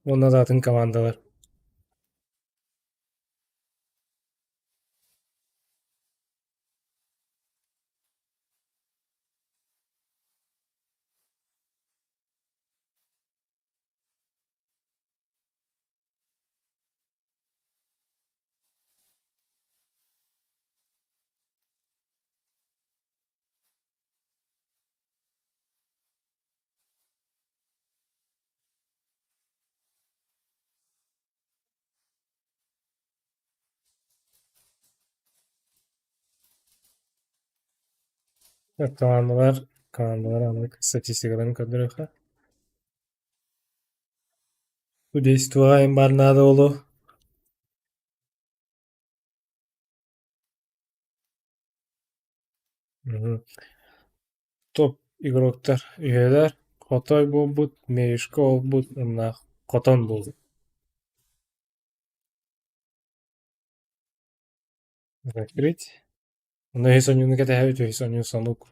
уонна да атын командалар. Командалар, командалар аннык статистикаларын көрдөрүөххэ. Судействоҕа эн баар наада буолуо. Топ игроктар үһүөлэр Хотой буолбут, Меюшка буолбут уонна Хотон буолбут. Закрыть. Онно үһүс оонньууну кэтэһэбит, үһүс оонньуу сонук.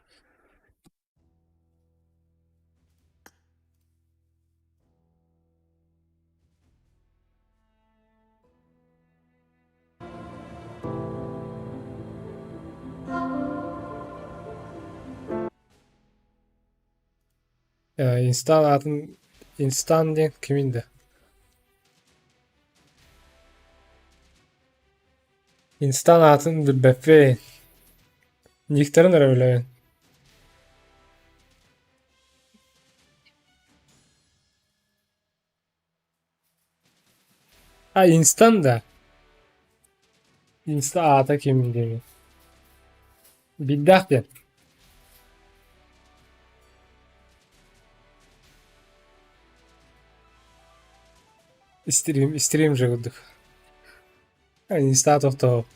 Инстан аатын Инстан диэн кимин да? Инстан аатын билбэппин. Никтарын эрэ билэбин. А Инстан да? Инста аата ким диэбит? Билдээх диэн. Стрим, стрим же курдук. Инста тохтоо.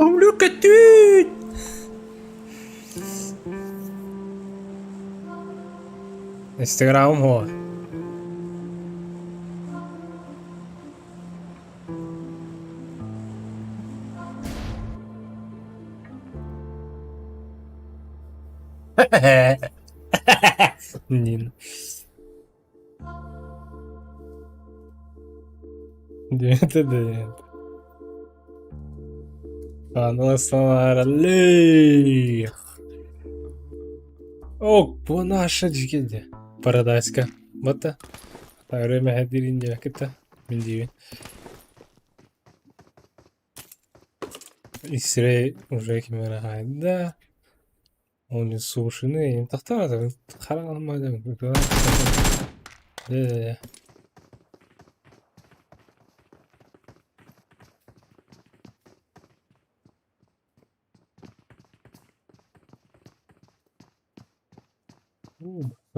Oh, look at it! Instagram ho. Нин. Диэтэ диэн. Аналасаралых. О, бу наша дьиэ Парадайска. Бата. Тары мэһэдиирин диэкитэ. Мин диибин. X-ray уже кимэрэ хаайда. Они сушены. Тахтар хараҕым Э.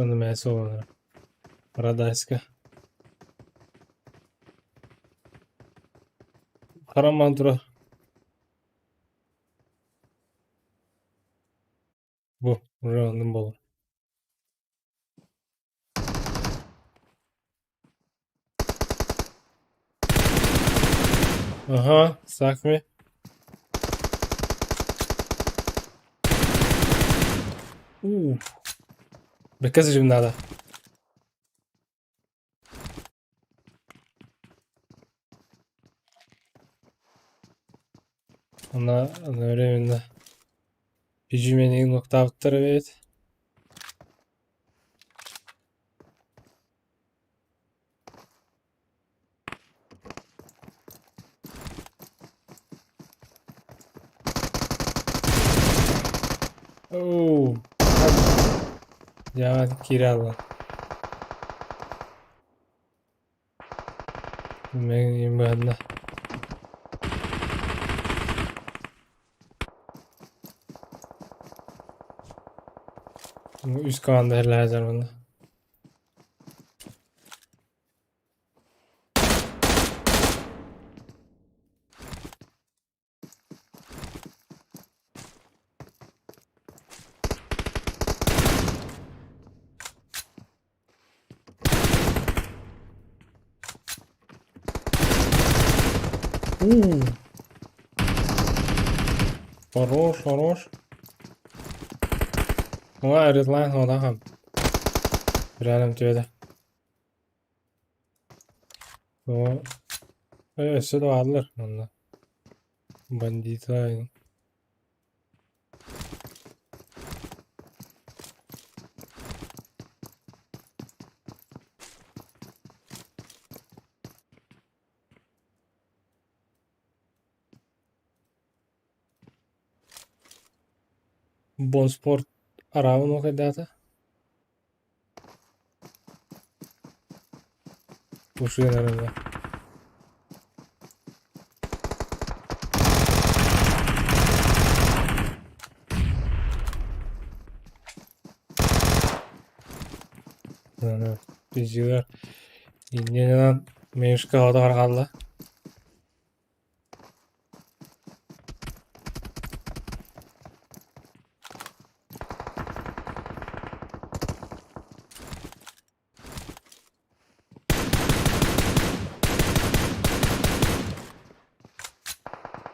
Ону мэ суоланар. Парадайска. Хараман турар. Бу, уже оннун буолар. Ага, Сакми. У. Бэккэ надо. Она одновременно пижимени нуктаабыттар эбит. Оу. Дьэ киирэ Быһанна. Үс команда иһэллэһэ манна. У. Хорош, хорош. Уҥа Редлайн одахан. Рядом түөдэ. О, өссө да бааллар онно. Бандита Бонспорт араабын уокайдаата. Ушуйан Пиздилер. Иннинэн Мишка отор хаалла.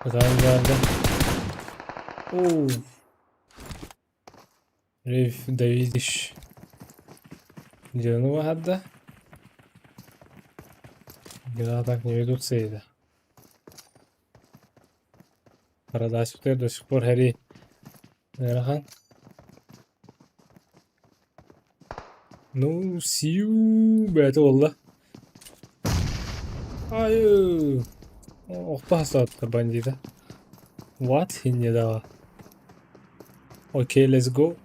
Ытан барда. Оо. Рейф Давидич. Дьону баһарда. Дела так не ведутся это. Парадайспытыгар до сих пор хэрий ыарахан. Ну, сиу бэйэтэ буолла. Айыы! Охто хастааттар бандита. What? Инньэ даҕа. Окей, let's go.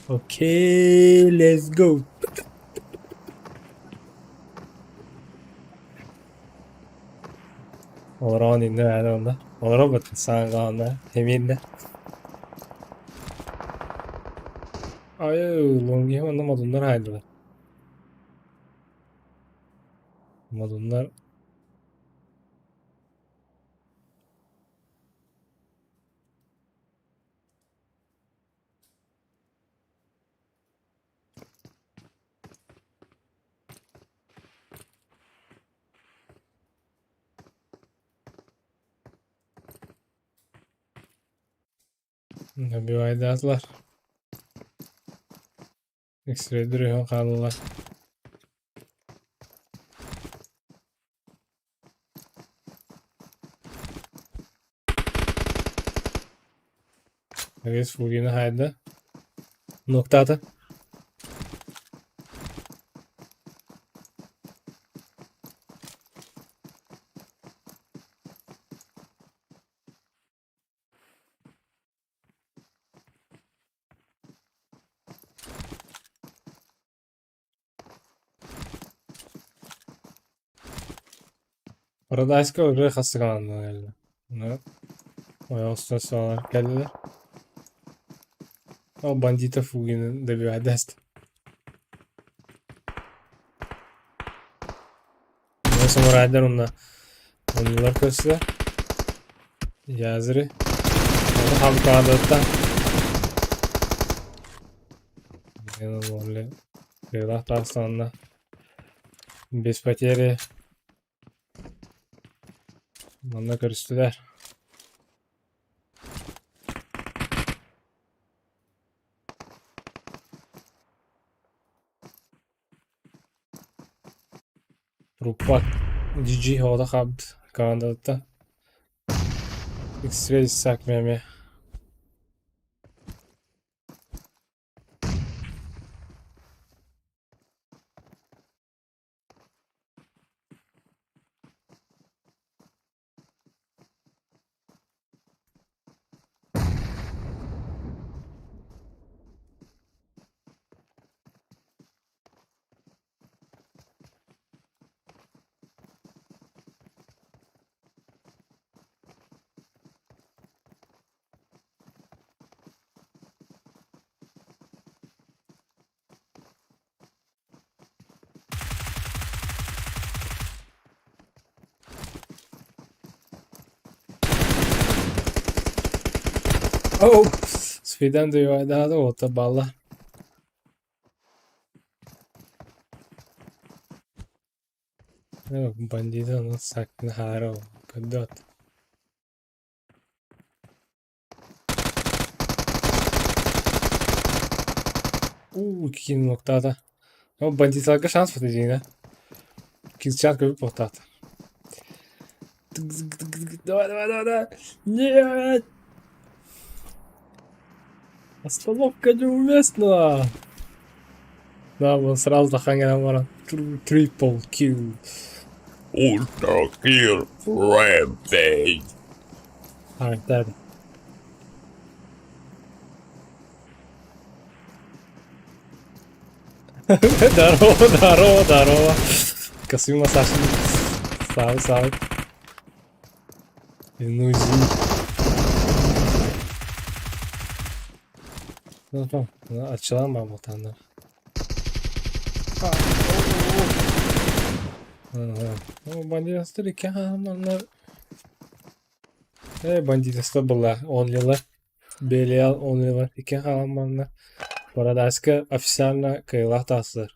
Окей, let's go. Олорон иннэ бэйэтэ онно. Олоробут сааҥҥа эмиэннэ. Айыы, лонгиһым онно модуннар хаайдылар. Модуннар Добивайдаатылар. X-рейдер үһүн хааллылар. Аргыс Фугина хаайда. Нуктаата. Парадайска ырыа хасыгаанна кэллэ. Ойоҕостон суолар кэллилэр. Ол бандита Фугины добивайдаст. Самурайдар онно оннулар көрсүлэр. Язры. Оны хаалбытаадаттан. Крылах тахсанна. Без потери. Манна көрүстүлэр. Труппа GG оҕото хаалбыт командатыттан. X-ray сакмеме. Oh! Sfidan duyuvarda уота балла. Бандиты у нас сакнахаро пойдет. Уу, киин уоктаата. Ол бандиталарга шанс бата Килчаан көбүк буолтаата. Давай, давай, давай, давай. Нет! Остановка неуместна! Да, он сразу дахаҥҥа баран triple kill. Ultra kill rampage. Характер. Здорово, здорово, здорово. Косым массаж. Сау, сау. Инузи. Ачылан баар буолтааннар. Бандитастар икки хааманнар. Э, бандитастар была, онлилар. Белиал онлилар икки хааманнар. Парадайска официально кыайыылаах таҕыстылар.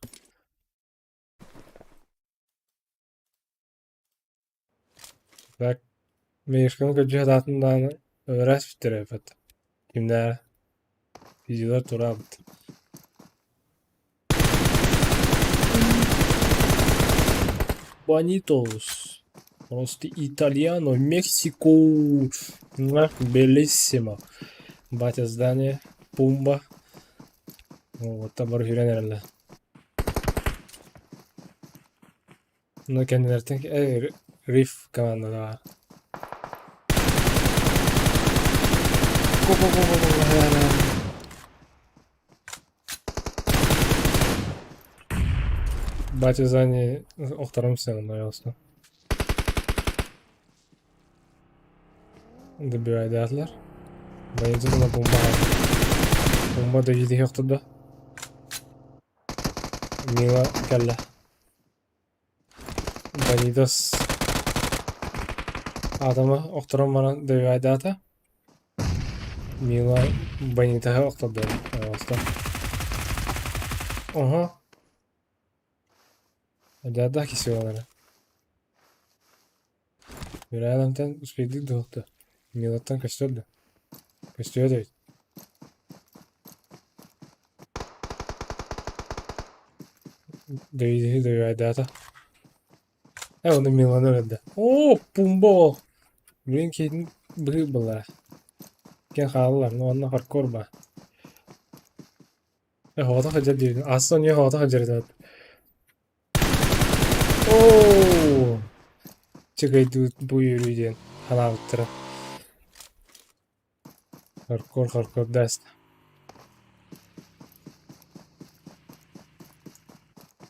Так, Мишканы көрдьүһэ сатаатын даҕаны ыраас бүтэрээбэт. Кимнээҕэ видеолар тураабыт. Бонитос. Просто Итальяно, Мексико. Белиссимо. Батя здание, Пумба. Вот, табар хүрэн эрэллэр. Но кэннилэртэн Риф командалара. Батя Зани охтором сцену навелся. Добивайдаатылар. Боец на бомба. Бомба да жиди охтордо. Мила кэллэ. Банидос атомы охторон баран добивайдаата. Мила Банитаһы охтордо. Пожалуйста. Ага. Да-да кисиолара. Үрээнтэн успейдик да Милаттан көстөр да. Көстүө да ведь. Дөйдү добивайдаата. Э, оны Миланы өлөрдө. О, Пумбо! Блин, кейтин быһыы быллара. Кен хааллар, ну онно хардкор ба. Э, хоото хадьар диэбитин. Астон не хоото хадьар этэ. Оо! Чыгайдыыт бу үөрүү диэн ханаабыттара. Хардкор, хардкор даст.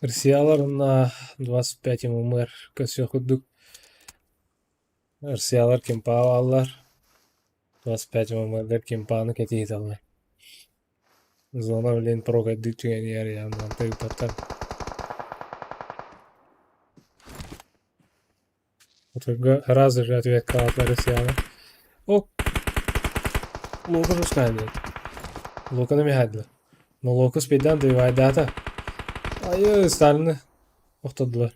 Россиялар уонна 25 ММР көрсүөх курдук. Россиялар кимпаа бааллар. 25 ММР кимпааны кэтии сыталлар. Зона, блин, прокайдыы түгэнигэр явно тыыппаттар. Отурга сразу же ответка Россияны. О, Лока пускай Локаны михайдылар. Но Лока спейдан добивайдаата. Айы, Сталины охтордулар.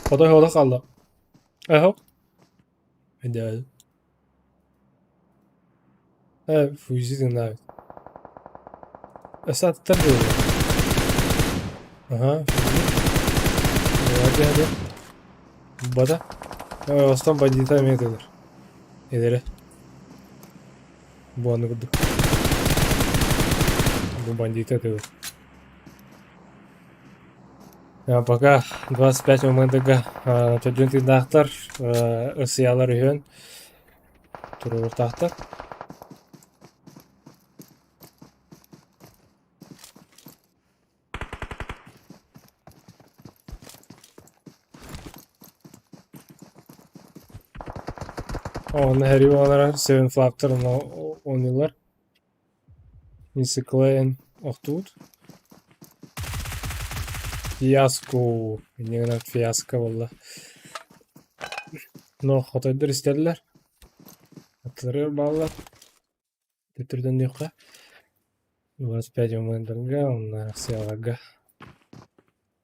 Хотой хода қалды. Эхо. Идеально. Э, Фузи тыҥнаабыт. Өссө аттар буолуо. Аһа, Фузи. Давайте Бата. Остон бандита эмиэ тылыр. Эдэрэ. Бу аны курдук. Бу бандита тылыр. Пока 25 МДГ төрдүн тыыннаахтар, ысыйалар үһүөн туруорутаахтар. Онно Harry Warner Seven Flapter оонньуулар. Инциклен охтуут. Фиаско. Инньэ гынан фиаско буолла. Но хотойдор истэллэр. Аттыларыгар бааллар. Төттөрүтөннүөххэ. 25 МНдарга, уонна Россияларга.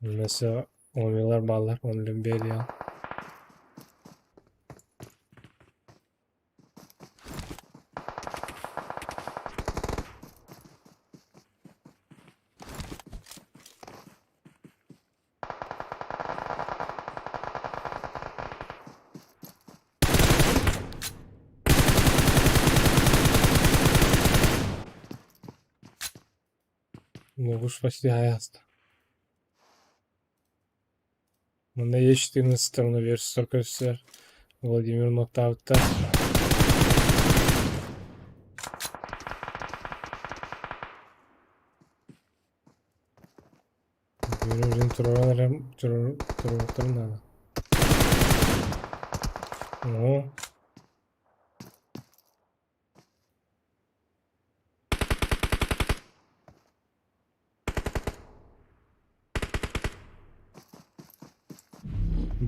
Өссө оонньуулар бааллар, Олимпиада. Логуш почти ааста. Манна Е14 версия көрсөр Владимир Ноктаабыттар. Владимир туран эрэ туруохтарын наада. Оо.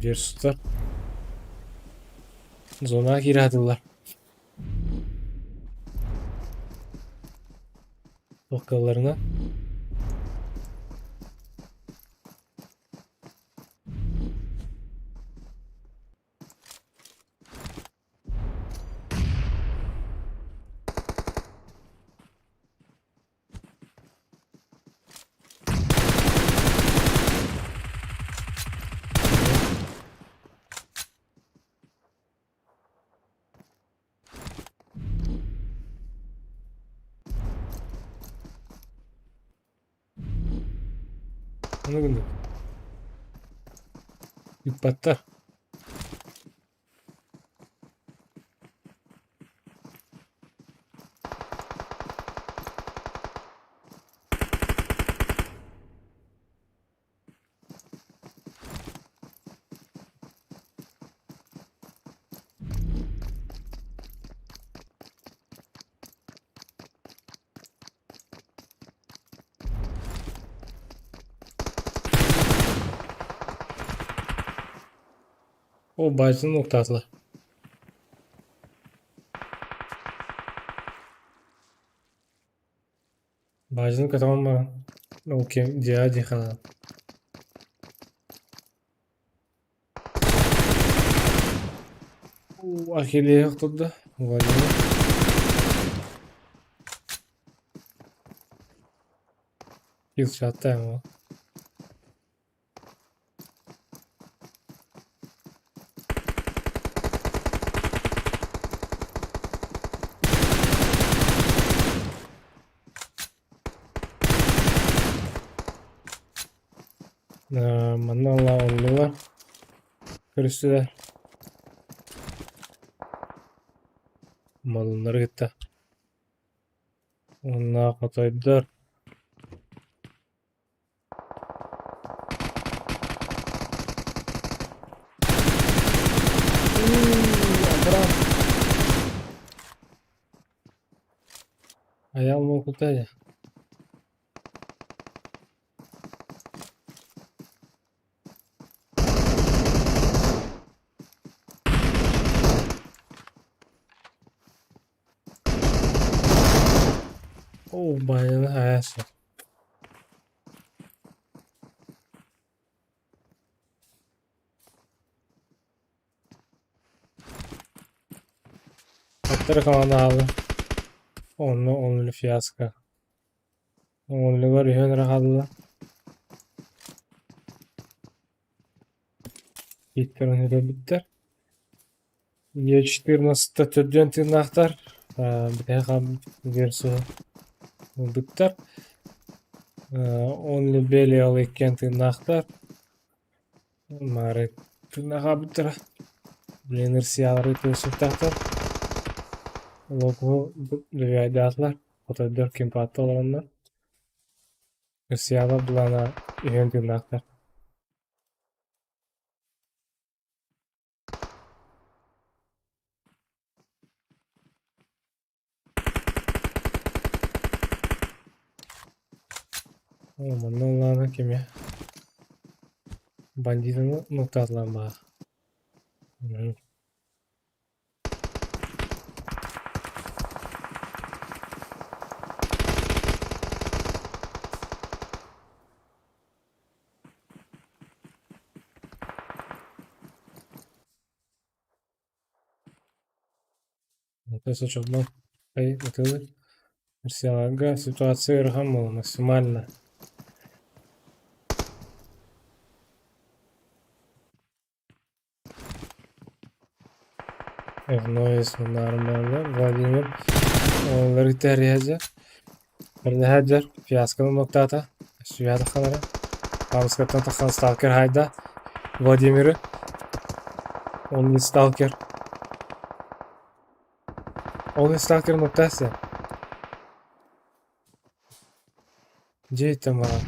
Версуттар зонаҕа киирэ сатыыллар. Туох кыалларына Ону гыннык. Ыыппаттар. О, баайытын уктаатылар. Баайытын көтөҕөн баран, ол ким дьиэҕэ дии хаалан. Ахиллеһы охтордо Владимир. Килчаттаан ол. Манна ыллылар, көрүстүлэр. Малыннары кытта. Уонна хотойдор Айаал муҥкута Оо, байыны хайаасы. Аттары командаалы. Онно онли фиаско. Онлугар үһүөн эрэ хаалла. Ииттэрин өлөрбүттэр. Е14 төрдүөн тыыннаахтар. Бүтэһик хаалбыт версия ылбыттар. Only Belial иккиэн тыыннаахтар. Маары тыыннаах хаалбыттара. Блин, Россиялары тыынсыктаахтар. Логу добивайдаатылар. Хотойдор кимпаатта олороннор. Россиялар былаана үһүөн тыыннаахтар. Оо, манна ыллаана кимэ? Бандитаны нуктаатылар баар. Сочоллон ытылы Россияларга ситуация ыарахан буолла максимально. Эвноис нормально. Владимир Ларитария. Көрдөһөөддөр, фиасконы нуктаата, сүбэ тахханара. Хаамыскаттан тахсан сталкер хаайда Владимиры. Он не сталкер. Он не сталкер нуктаасы. Дьиэттэн баран.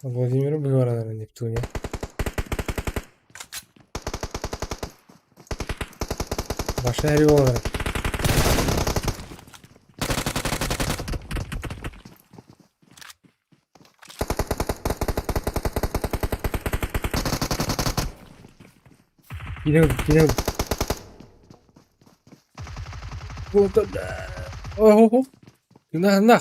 Владимиры быһааран Нептуне. Баша эри буолар. Кини кини О, на, на.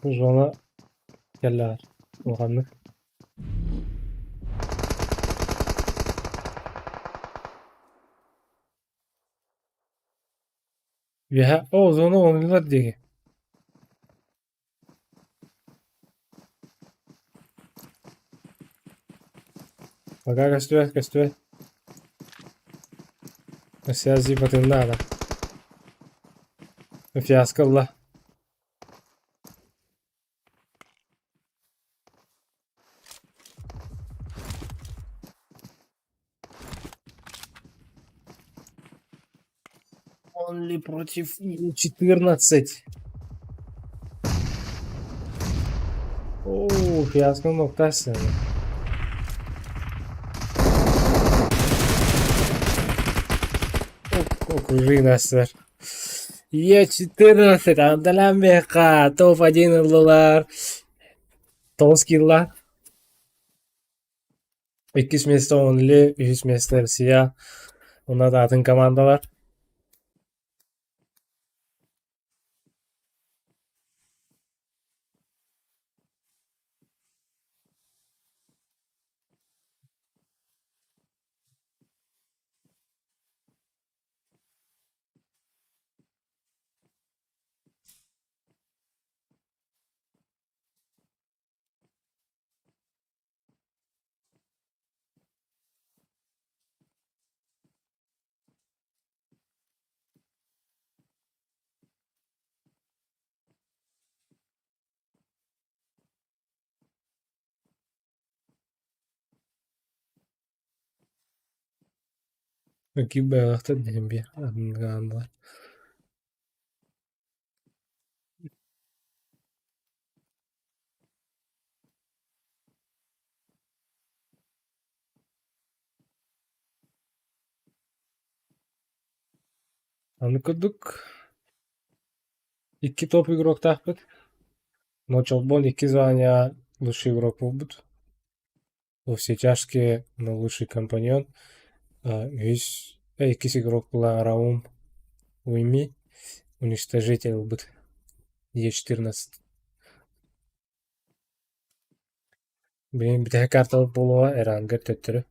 Жона кэллэҕэр улаханнык. Үөһэ оо зона оонньуулар диэки. Пока көстүбэт көстүбэт. Связи батыннаада. Фиаско ылла. Only против 14. Оо, фиаско ноктасы. Окружи нас. Е14, Андалам топ-1 ыллылар. Тоҕус килла. Иккис миэстэ Only, үһүс миэстэ Россия. Онно да атын командалар. Киирбэтэхтэр диэн биир атын командалар. Аны курдук икки топ игроктаахпыт. Но Чолбон икки звания лучший игрок буолбут. Во все тяжкие, но лучший компаньон. Үһүс, иккис игрок была Раум Уйми, уничтожитель ылбыт. Е14. Билигин бүтэһик картабыт буолуоҕа Эрангер төттөрү.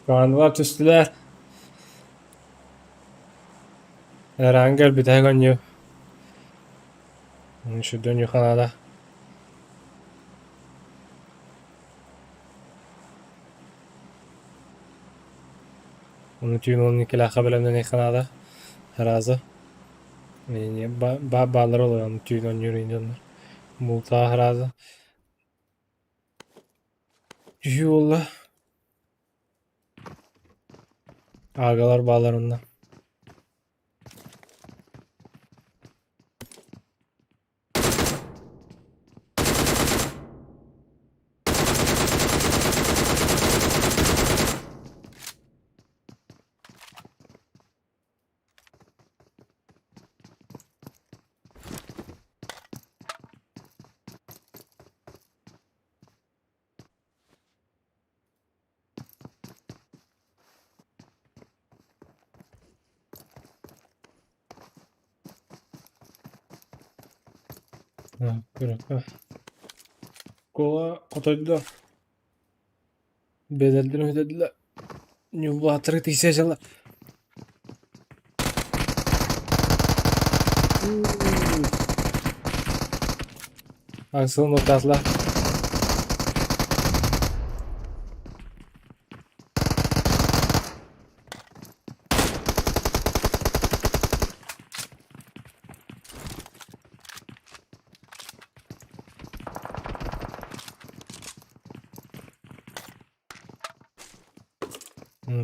Командалар түстүлэр. Эрангер бүтэһик оонньуу. Үчүгэй оонньуу ханаада. Ону түүн уон иккилээххэ бэлэмнэниэххэ наада. Раза. Бааллар олорон түүн оонньуур дьоннор. Бултаах раза. Түһүү буолла. Аагалар бааллар онно. Куола хотойдо бэдэрдэрин бүтэрдилэр Ньулбааттары тиийсэ дьала Аксыл нуктаатылар.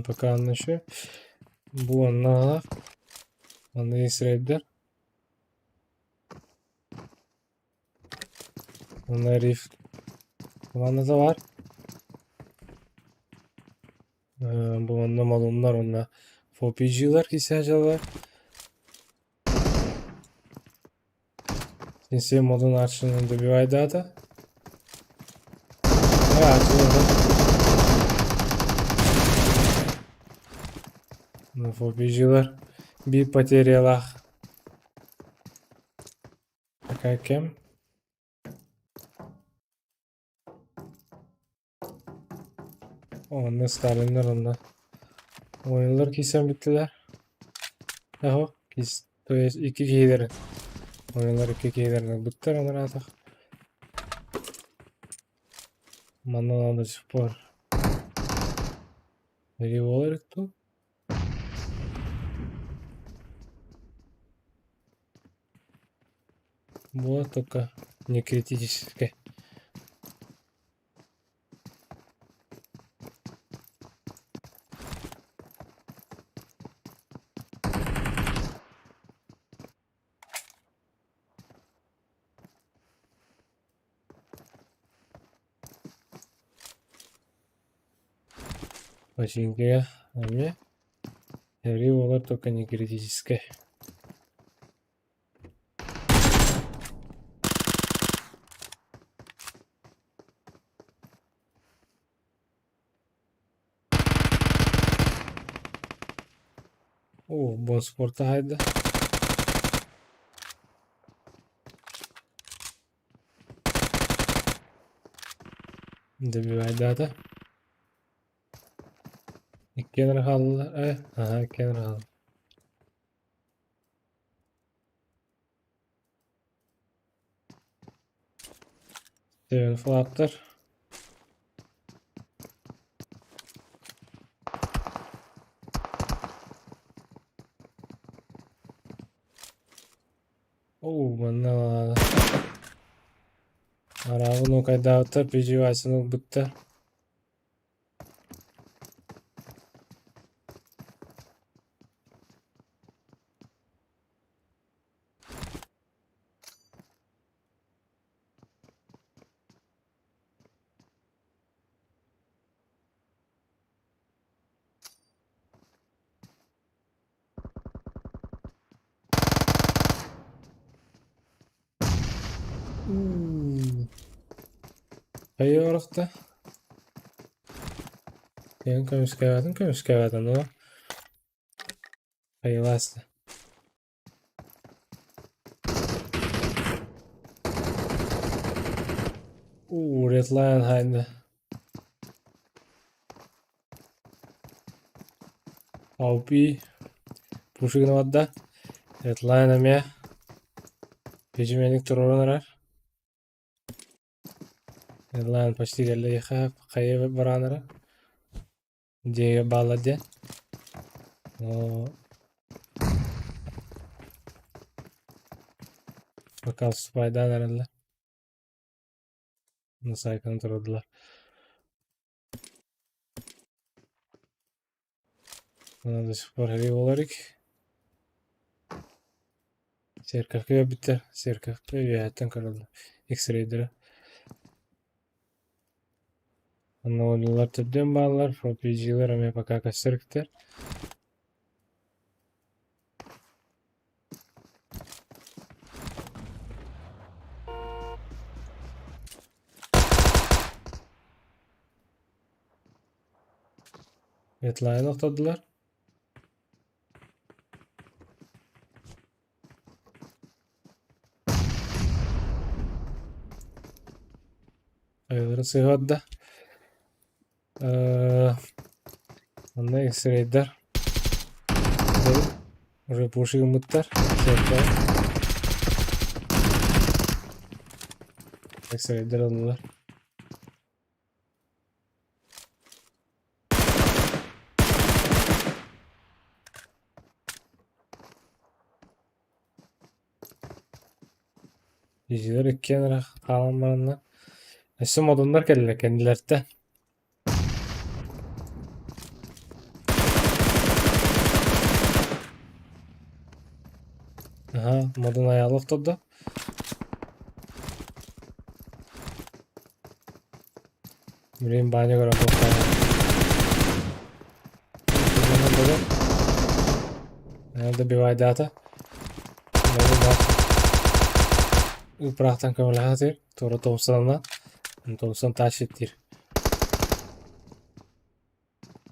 Пока еще бу онно Аны исрейдер. Онно рифт. Командата бар. Бу онно малуннар онно FOPG-лар кисәжалар. Сенсей модун арчыны добивайдата. FOPG-лар биир потерялаах. Такая кем? Онно Сталиннар онно ойнулар киирсэн бүттүлэр. Аһо, то есть икки киһилэрин ойнулар икки киһилэрин ылбыттар анараатах. Манна до сих пор буолар дуу? Было только не критически. Починкея эмиэ эри буолар только не критическэй. Оо, босфорта хайда. Добивайдаата. Иккиэн эрэ хааллылар. Э, аһа, иккиэн эрэ хаалла. Seven флаттар. Оо, манна араабын укайдаабыттар, PG-Васяны ылбыттар. Хайа орохто? Кыайан көмүскээбэтин көмүскээбэтин оо. Хайыласта. Уу, Redline хайда. Алпи Пушигина барда. Редлайн эмиэ Печеменик туруоран эрэр. Редлайн почти кэллэ хайа бараан эрэр. Дьиэгэ бааллар диэн. Пока спайдаан эрэллэр. Сайканы турардылар. До сих пор heavy буолар Церковка өлбүттэр. Церковка үөһэттэн көрөллөр. X-рейдэрэ. Онно оонньуулар төрдүөн бааллар, RPG-лэр эмиэ пока көстөр Ветлайн охтордулар. Айыларын сыһыарда. Онно X-рейдер уже пуши гыммыттар. X-рейдер ыллылар. Дьиэлэр иккиэн эрэ хаалан бараннар өссө модуннар кэллэ кэннилэртэн. Аһа, модун айаалы охтордо. Билигин Баня көрөн туохтааҕый Добивайдаата. Ыпыраахтан көмөлөһө сатыыр. Туора Томсонна. Томсон тащит диир.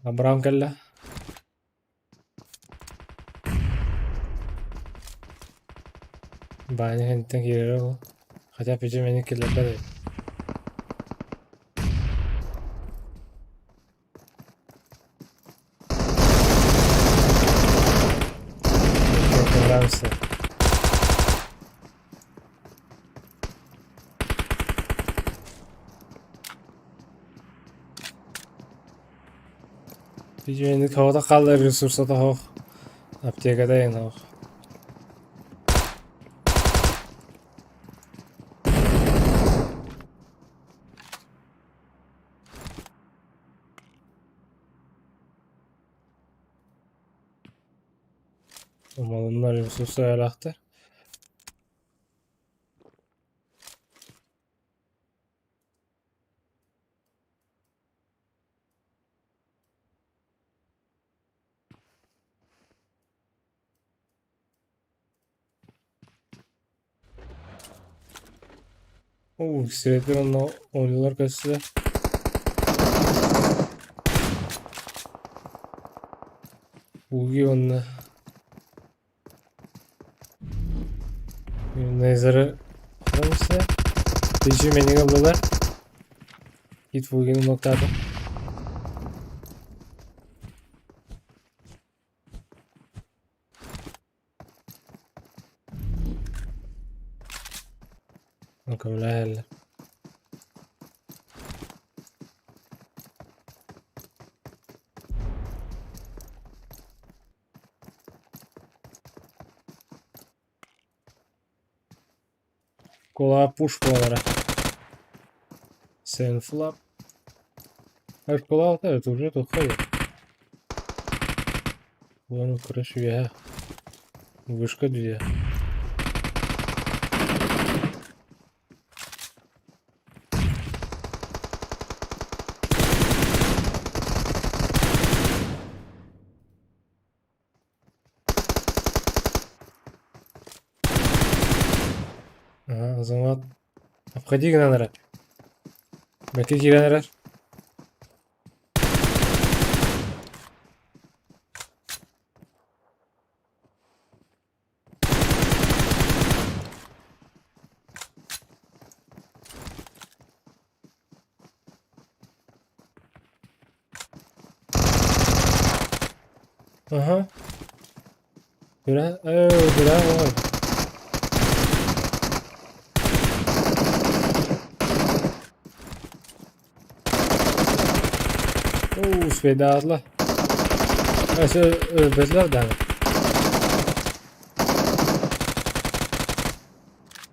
Абрам кэллэ. Баанньа кэнниттэн киирэрэ ол. Хотя печенье киллэрбэт эбит. Нравится. Печенье кого-то хааллар ресурсата суох. Аптекада эҥин суох. Малыннар ресурса элэхтэр. Оо, сирэйдэр онно оонньуулар көстүлэр. Уги уонна Нейзеры Течи мени ыллылар. Хит Фугины ноктаата. Көмөлөһөллөр. Кула пуш буолара. Сенфлап. Школа это уже тут ходит. Вон, короче, я. Вышка две. Ага, Азамат. Обходи гынан эрэр. Бэкэ киирэн эрэр. Ага. Куда, ой. Уу, успейдаатла. Өссө өлбөтүлэр даҕаны.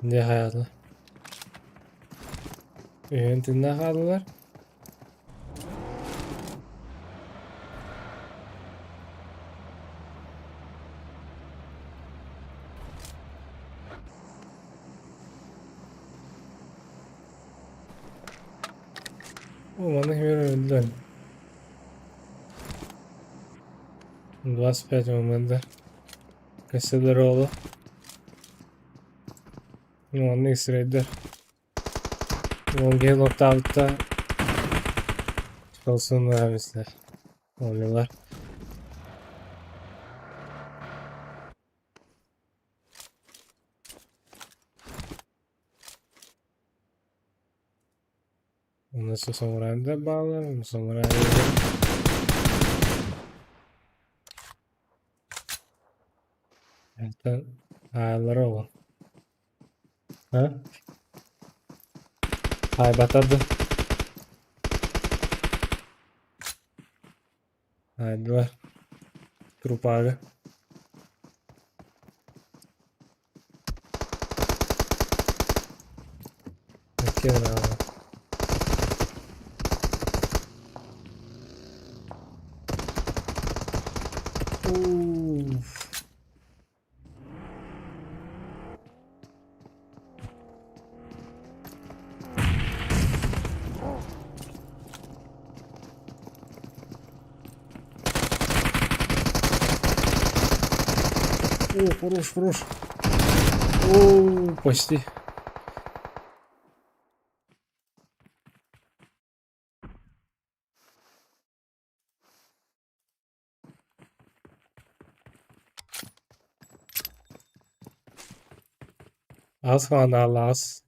Дьэ хайаатла. Үһүөн тыыннаах хааллылар. О, манна кимэр өллөн. 25 момента. Кэсселер оҕо. Манна исрейдер. Ол киһи локтаабыта Солсун эмистэр. Оонньуулар. Онно самурайдар бааллар, самурай Это аалара ол. А? Хайбатар да. Айдылар. Трупага. Икки Уф. О, хорош, хорош. О, почти. Az falan az.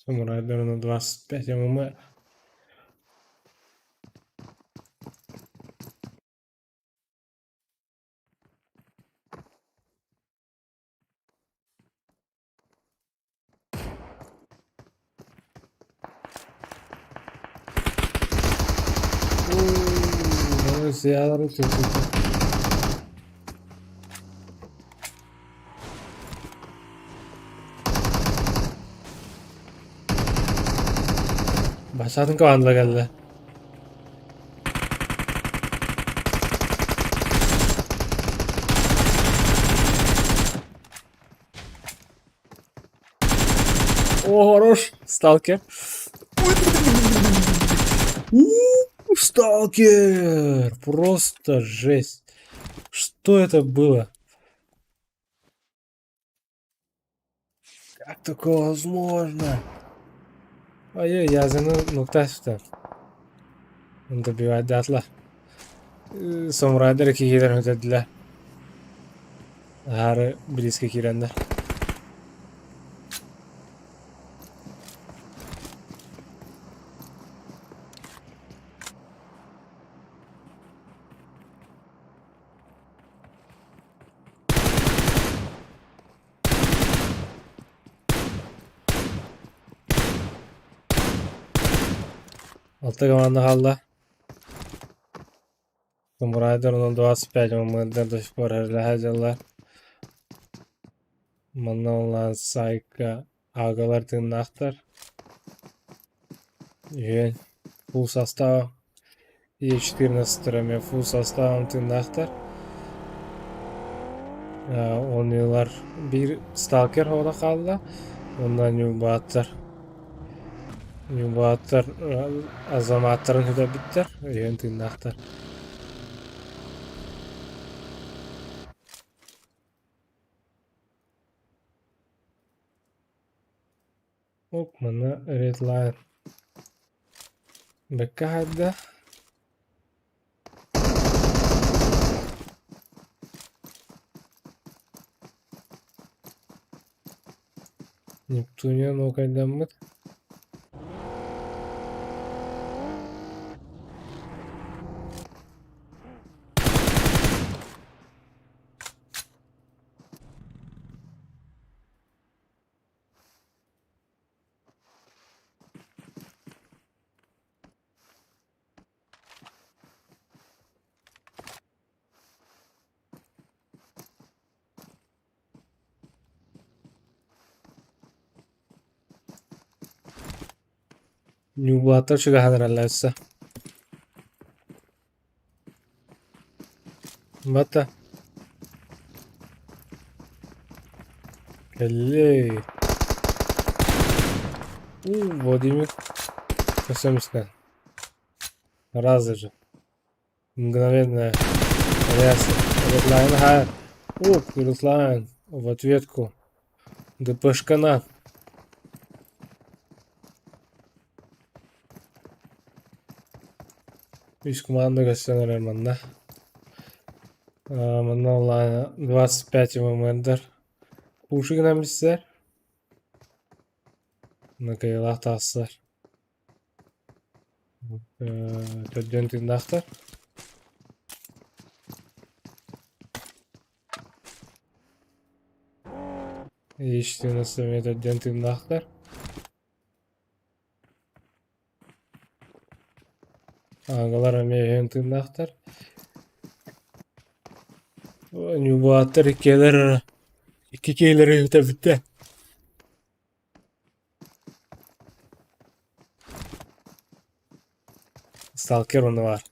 Самурайдар на 25 ММР. Сиалары чувствуете. Башатын команда кэллэ. О, хорош! Сталкер. У, Сталкер! Просто жесть. Что это было? Как такое возможно? Ой-ой, я за нукташта. Добивать Самурайдар киһилэр өтөдүлэр. Аһары близко киирэннэр. Алта команда хаалла. Самурайдар онон 25 ММД до сих пор эрэлэһэ дьаллар. Манна онлайн сайтка аагалар тыыннаахтар. Үһүөн фулл состав Е14 эмиэ фулл составом тыыннаахтар. Оонньуулар биир сталкер оҕото хаалла уонна ньуубааттар ньуубааттар азаматтарын сүтэрбиттэр үһүөн тыыннаахтар. Оп, манна Red Line бэккэ хаайда. Нептуния нуокайдаммыт. Ньуубааттар чугаһаан эрэллэр өссө. Бата. Кэллэй. У, Владимир. Көсөмүскэ. Сразу же. Мгновенная реакция. Редлайн ха. Оп, Редлайн. В ответку. ДПшка на. Үс команда көстөн эрэр манна. Манна онлайн 25 ММН-дэр. Пуши гынан билсэр. Накайылаах тахсар. Төрдүөн тыыннаахтар. Ичтиэн эмиэ төрдүөн тыыннаахтар. Аагалар эмиэ үһүөн тыыннаахтар. Ньубааттар иккиэлэр икки киһилэри үтэбиттэ. Сталкер онно баар.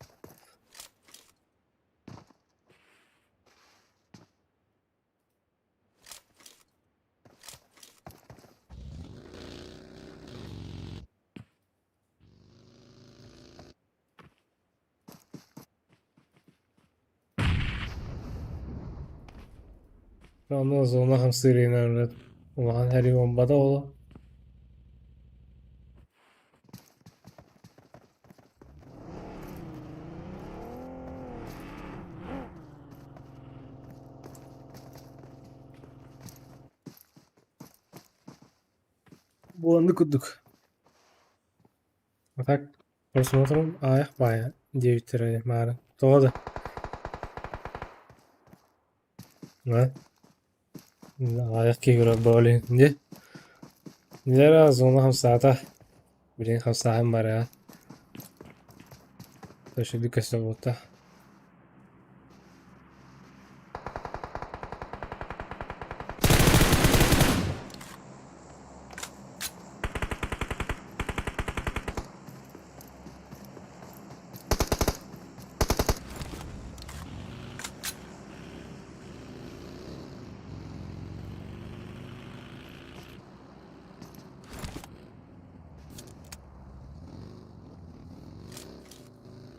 Онно зона хамсыырыынан улахан сэрии буолбата буолуо. Буоланды курдук. А так просмотром аайах баайа диэбиттэрэ маары. Тоҕо да? А? Аайах киһи көрөр буолуо дии. Дьэ зона хамсаата. Билигин хамсааһын барыа. Төшүдү көстө буолта.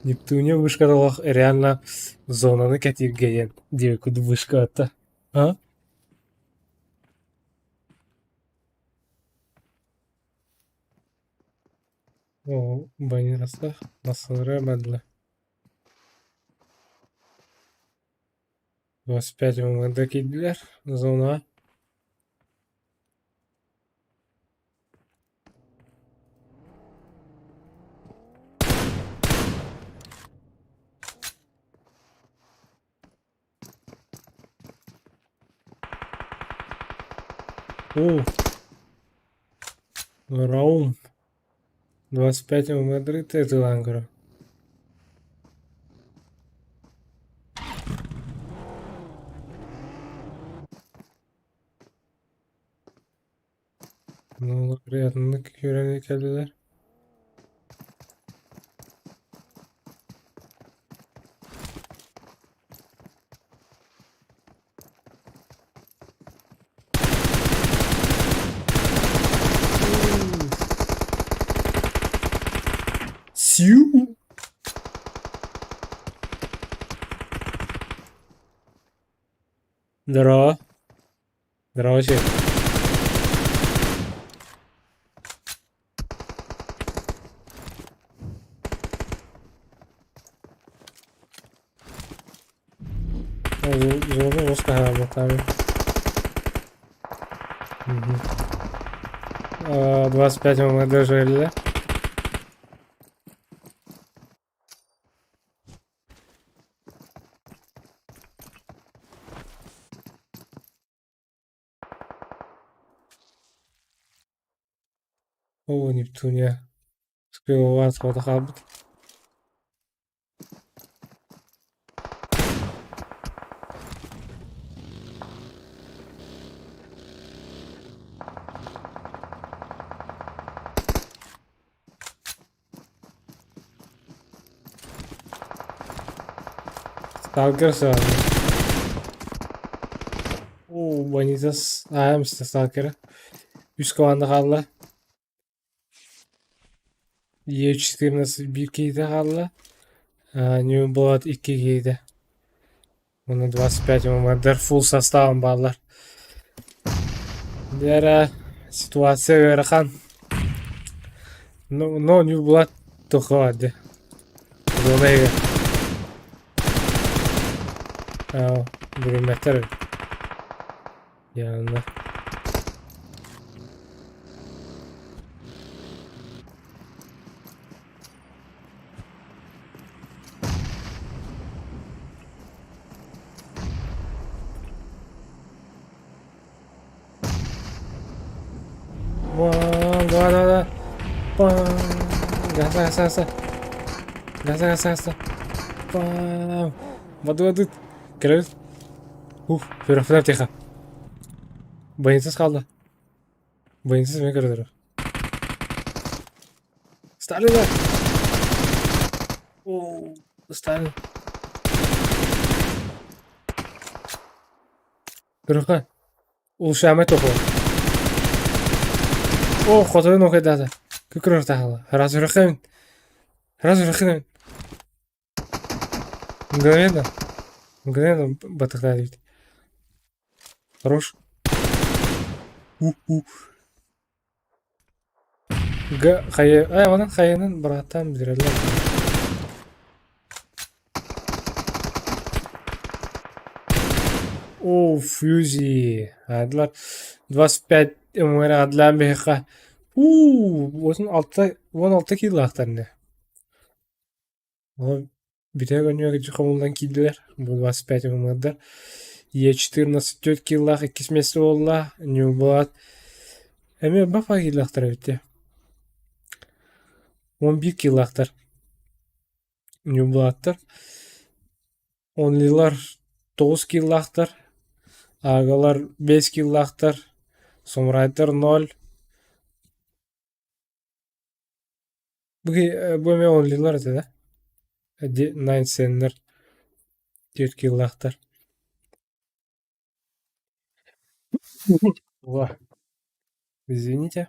Нептуния вышката олох реально зонаны кэтииргэ диэн диэбиккит вышката а? Оо, баннерастаах массалара бардылар. 25 МВД киирдилэр зонаҕа. О, Раум. 25 МВД ты көрө. Приятнынык үөрэнэ кэллилэр. Сью! Здорово. Здорово, чек. Зону жестко Угу. 25 мы дожили. Оо, Нептуния. Скрыловат хаалбыт. Сталкер сразу. Оо, Банитас аһаамста Сталкера. Үс команда хаалла. Е14 биир киһитэ хаалла. New Blood икки киһитэ. Уонна 25 мамырдар фулл составын бааллар. Дьэ ситуация ыарахан. Но, но New Blood туха дии. Зона иһигэр. Бүрүммэттэр Яна. Да, да, да. Гаса, гаса, гаса. Гаса, гаса, гаса. Пам. Воду, воду. Кэлэбит. Уф, сүрэхпинэн тихо. Бойницас хаалла. Бойницас эмиэ көрдөрөр. Сталина! О, Сталин. Көрөххө. Улшаамай тоқо. О, хотойун окайдаата. Күкүрөр таһала. Раз үрөххэ Раз үрөххэ Мгновенно. Мгновенно батыхтаа Хорош. У-у. Г хайа э онон хайанан бырааттаан бүтэрэллэр. О, фьюзи. Адлар 25 мр адлаан биһиэхэ уу 16 16 килолаахтар ини. Ол бүтэһик өнүгэр хомуллан киирдилэр. Бу 25 мр Е14 4 килолаах иккис миэстэ буолла. Ньурбалаат эмиэ элбэх килолаахтар эбит дии. 11 килолаахтар. Ньурбалааттар. Онлилар 9 килолаахтар. Аагалар 5 килолаахтар. Самурайдар 0. Бу бу эмиэ онлилар этэ да? Nine Center 4 килолаахтар. Извините.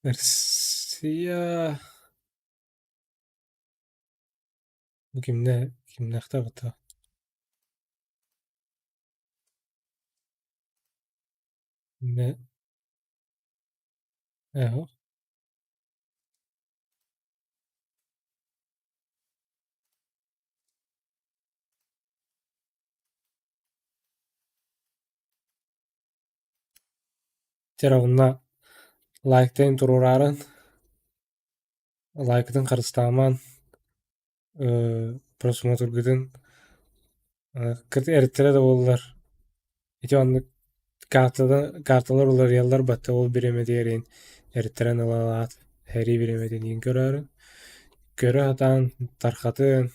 Россия бу кимнэ кимнээхтэр бата Кимнэ Эһо Все лайктайын туруораарын, лайкытын харыстаамаан, просмотргытын эриттэрэ да буоллар ити оннук Карталар уларыйаллар батта ол бириэмэтигэр иһин эриттэрэн ылалаат сэрии бириэмэтин иһин көрөөрүн. Көрө сатаан тархатын,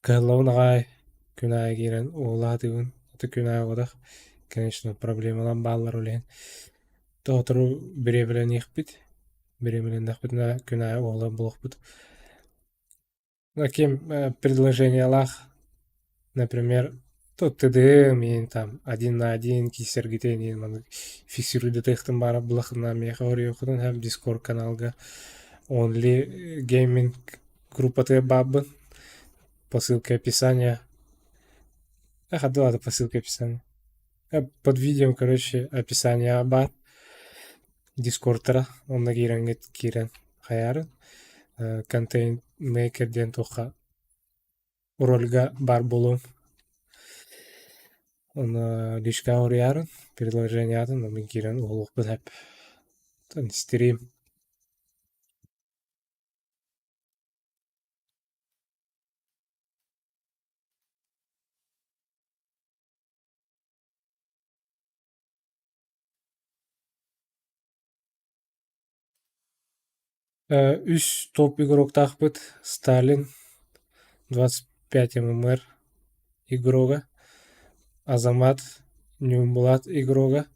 кыһаллабын аҕай күн аайы киирэн уолаатыыбын. Аты күн аайы оҕотох, конечно, проблемалар бааллар ол иһин. Тоҕотору бириэмэлэниэхпит, бириэмэлэннэхпитинэ күн аайы уола буолуохпут. Таким предложениялаах, например, тут ТДМ иһин там один на один киирсэргитин иһин маннык фиксируйдатыахтын баара булахына миэхэ хоруйуоххутун һэм Discord каналга Only Gaming группатыгар баабын по ссылке описания. Эх, отдала по ссылке описания. Под видео, короче, описание баар. Дискордтара онно киирэҥҥит киирэн хайаарын контент мейкер диэн туохха рольга баар буолуом Ону личкаҕа уруйаарын предложениятын мин киирэн уһулуохпун сөп стрим. Үс топ игроктаахпыт Сталин 25 ММР игрога, Азамат Ньумбулат игрога.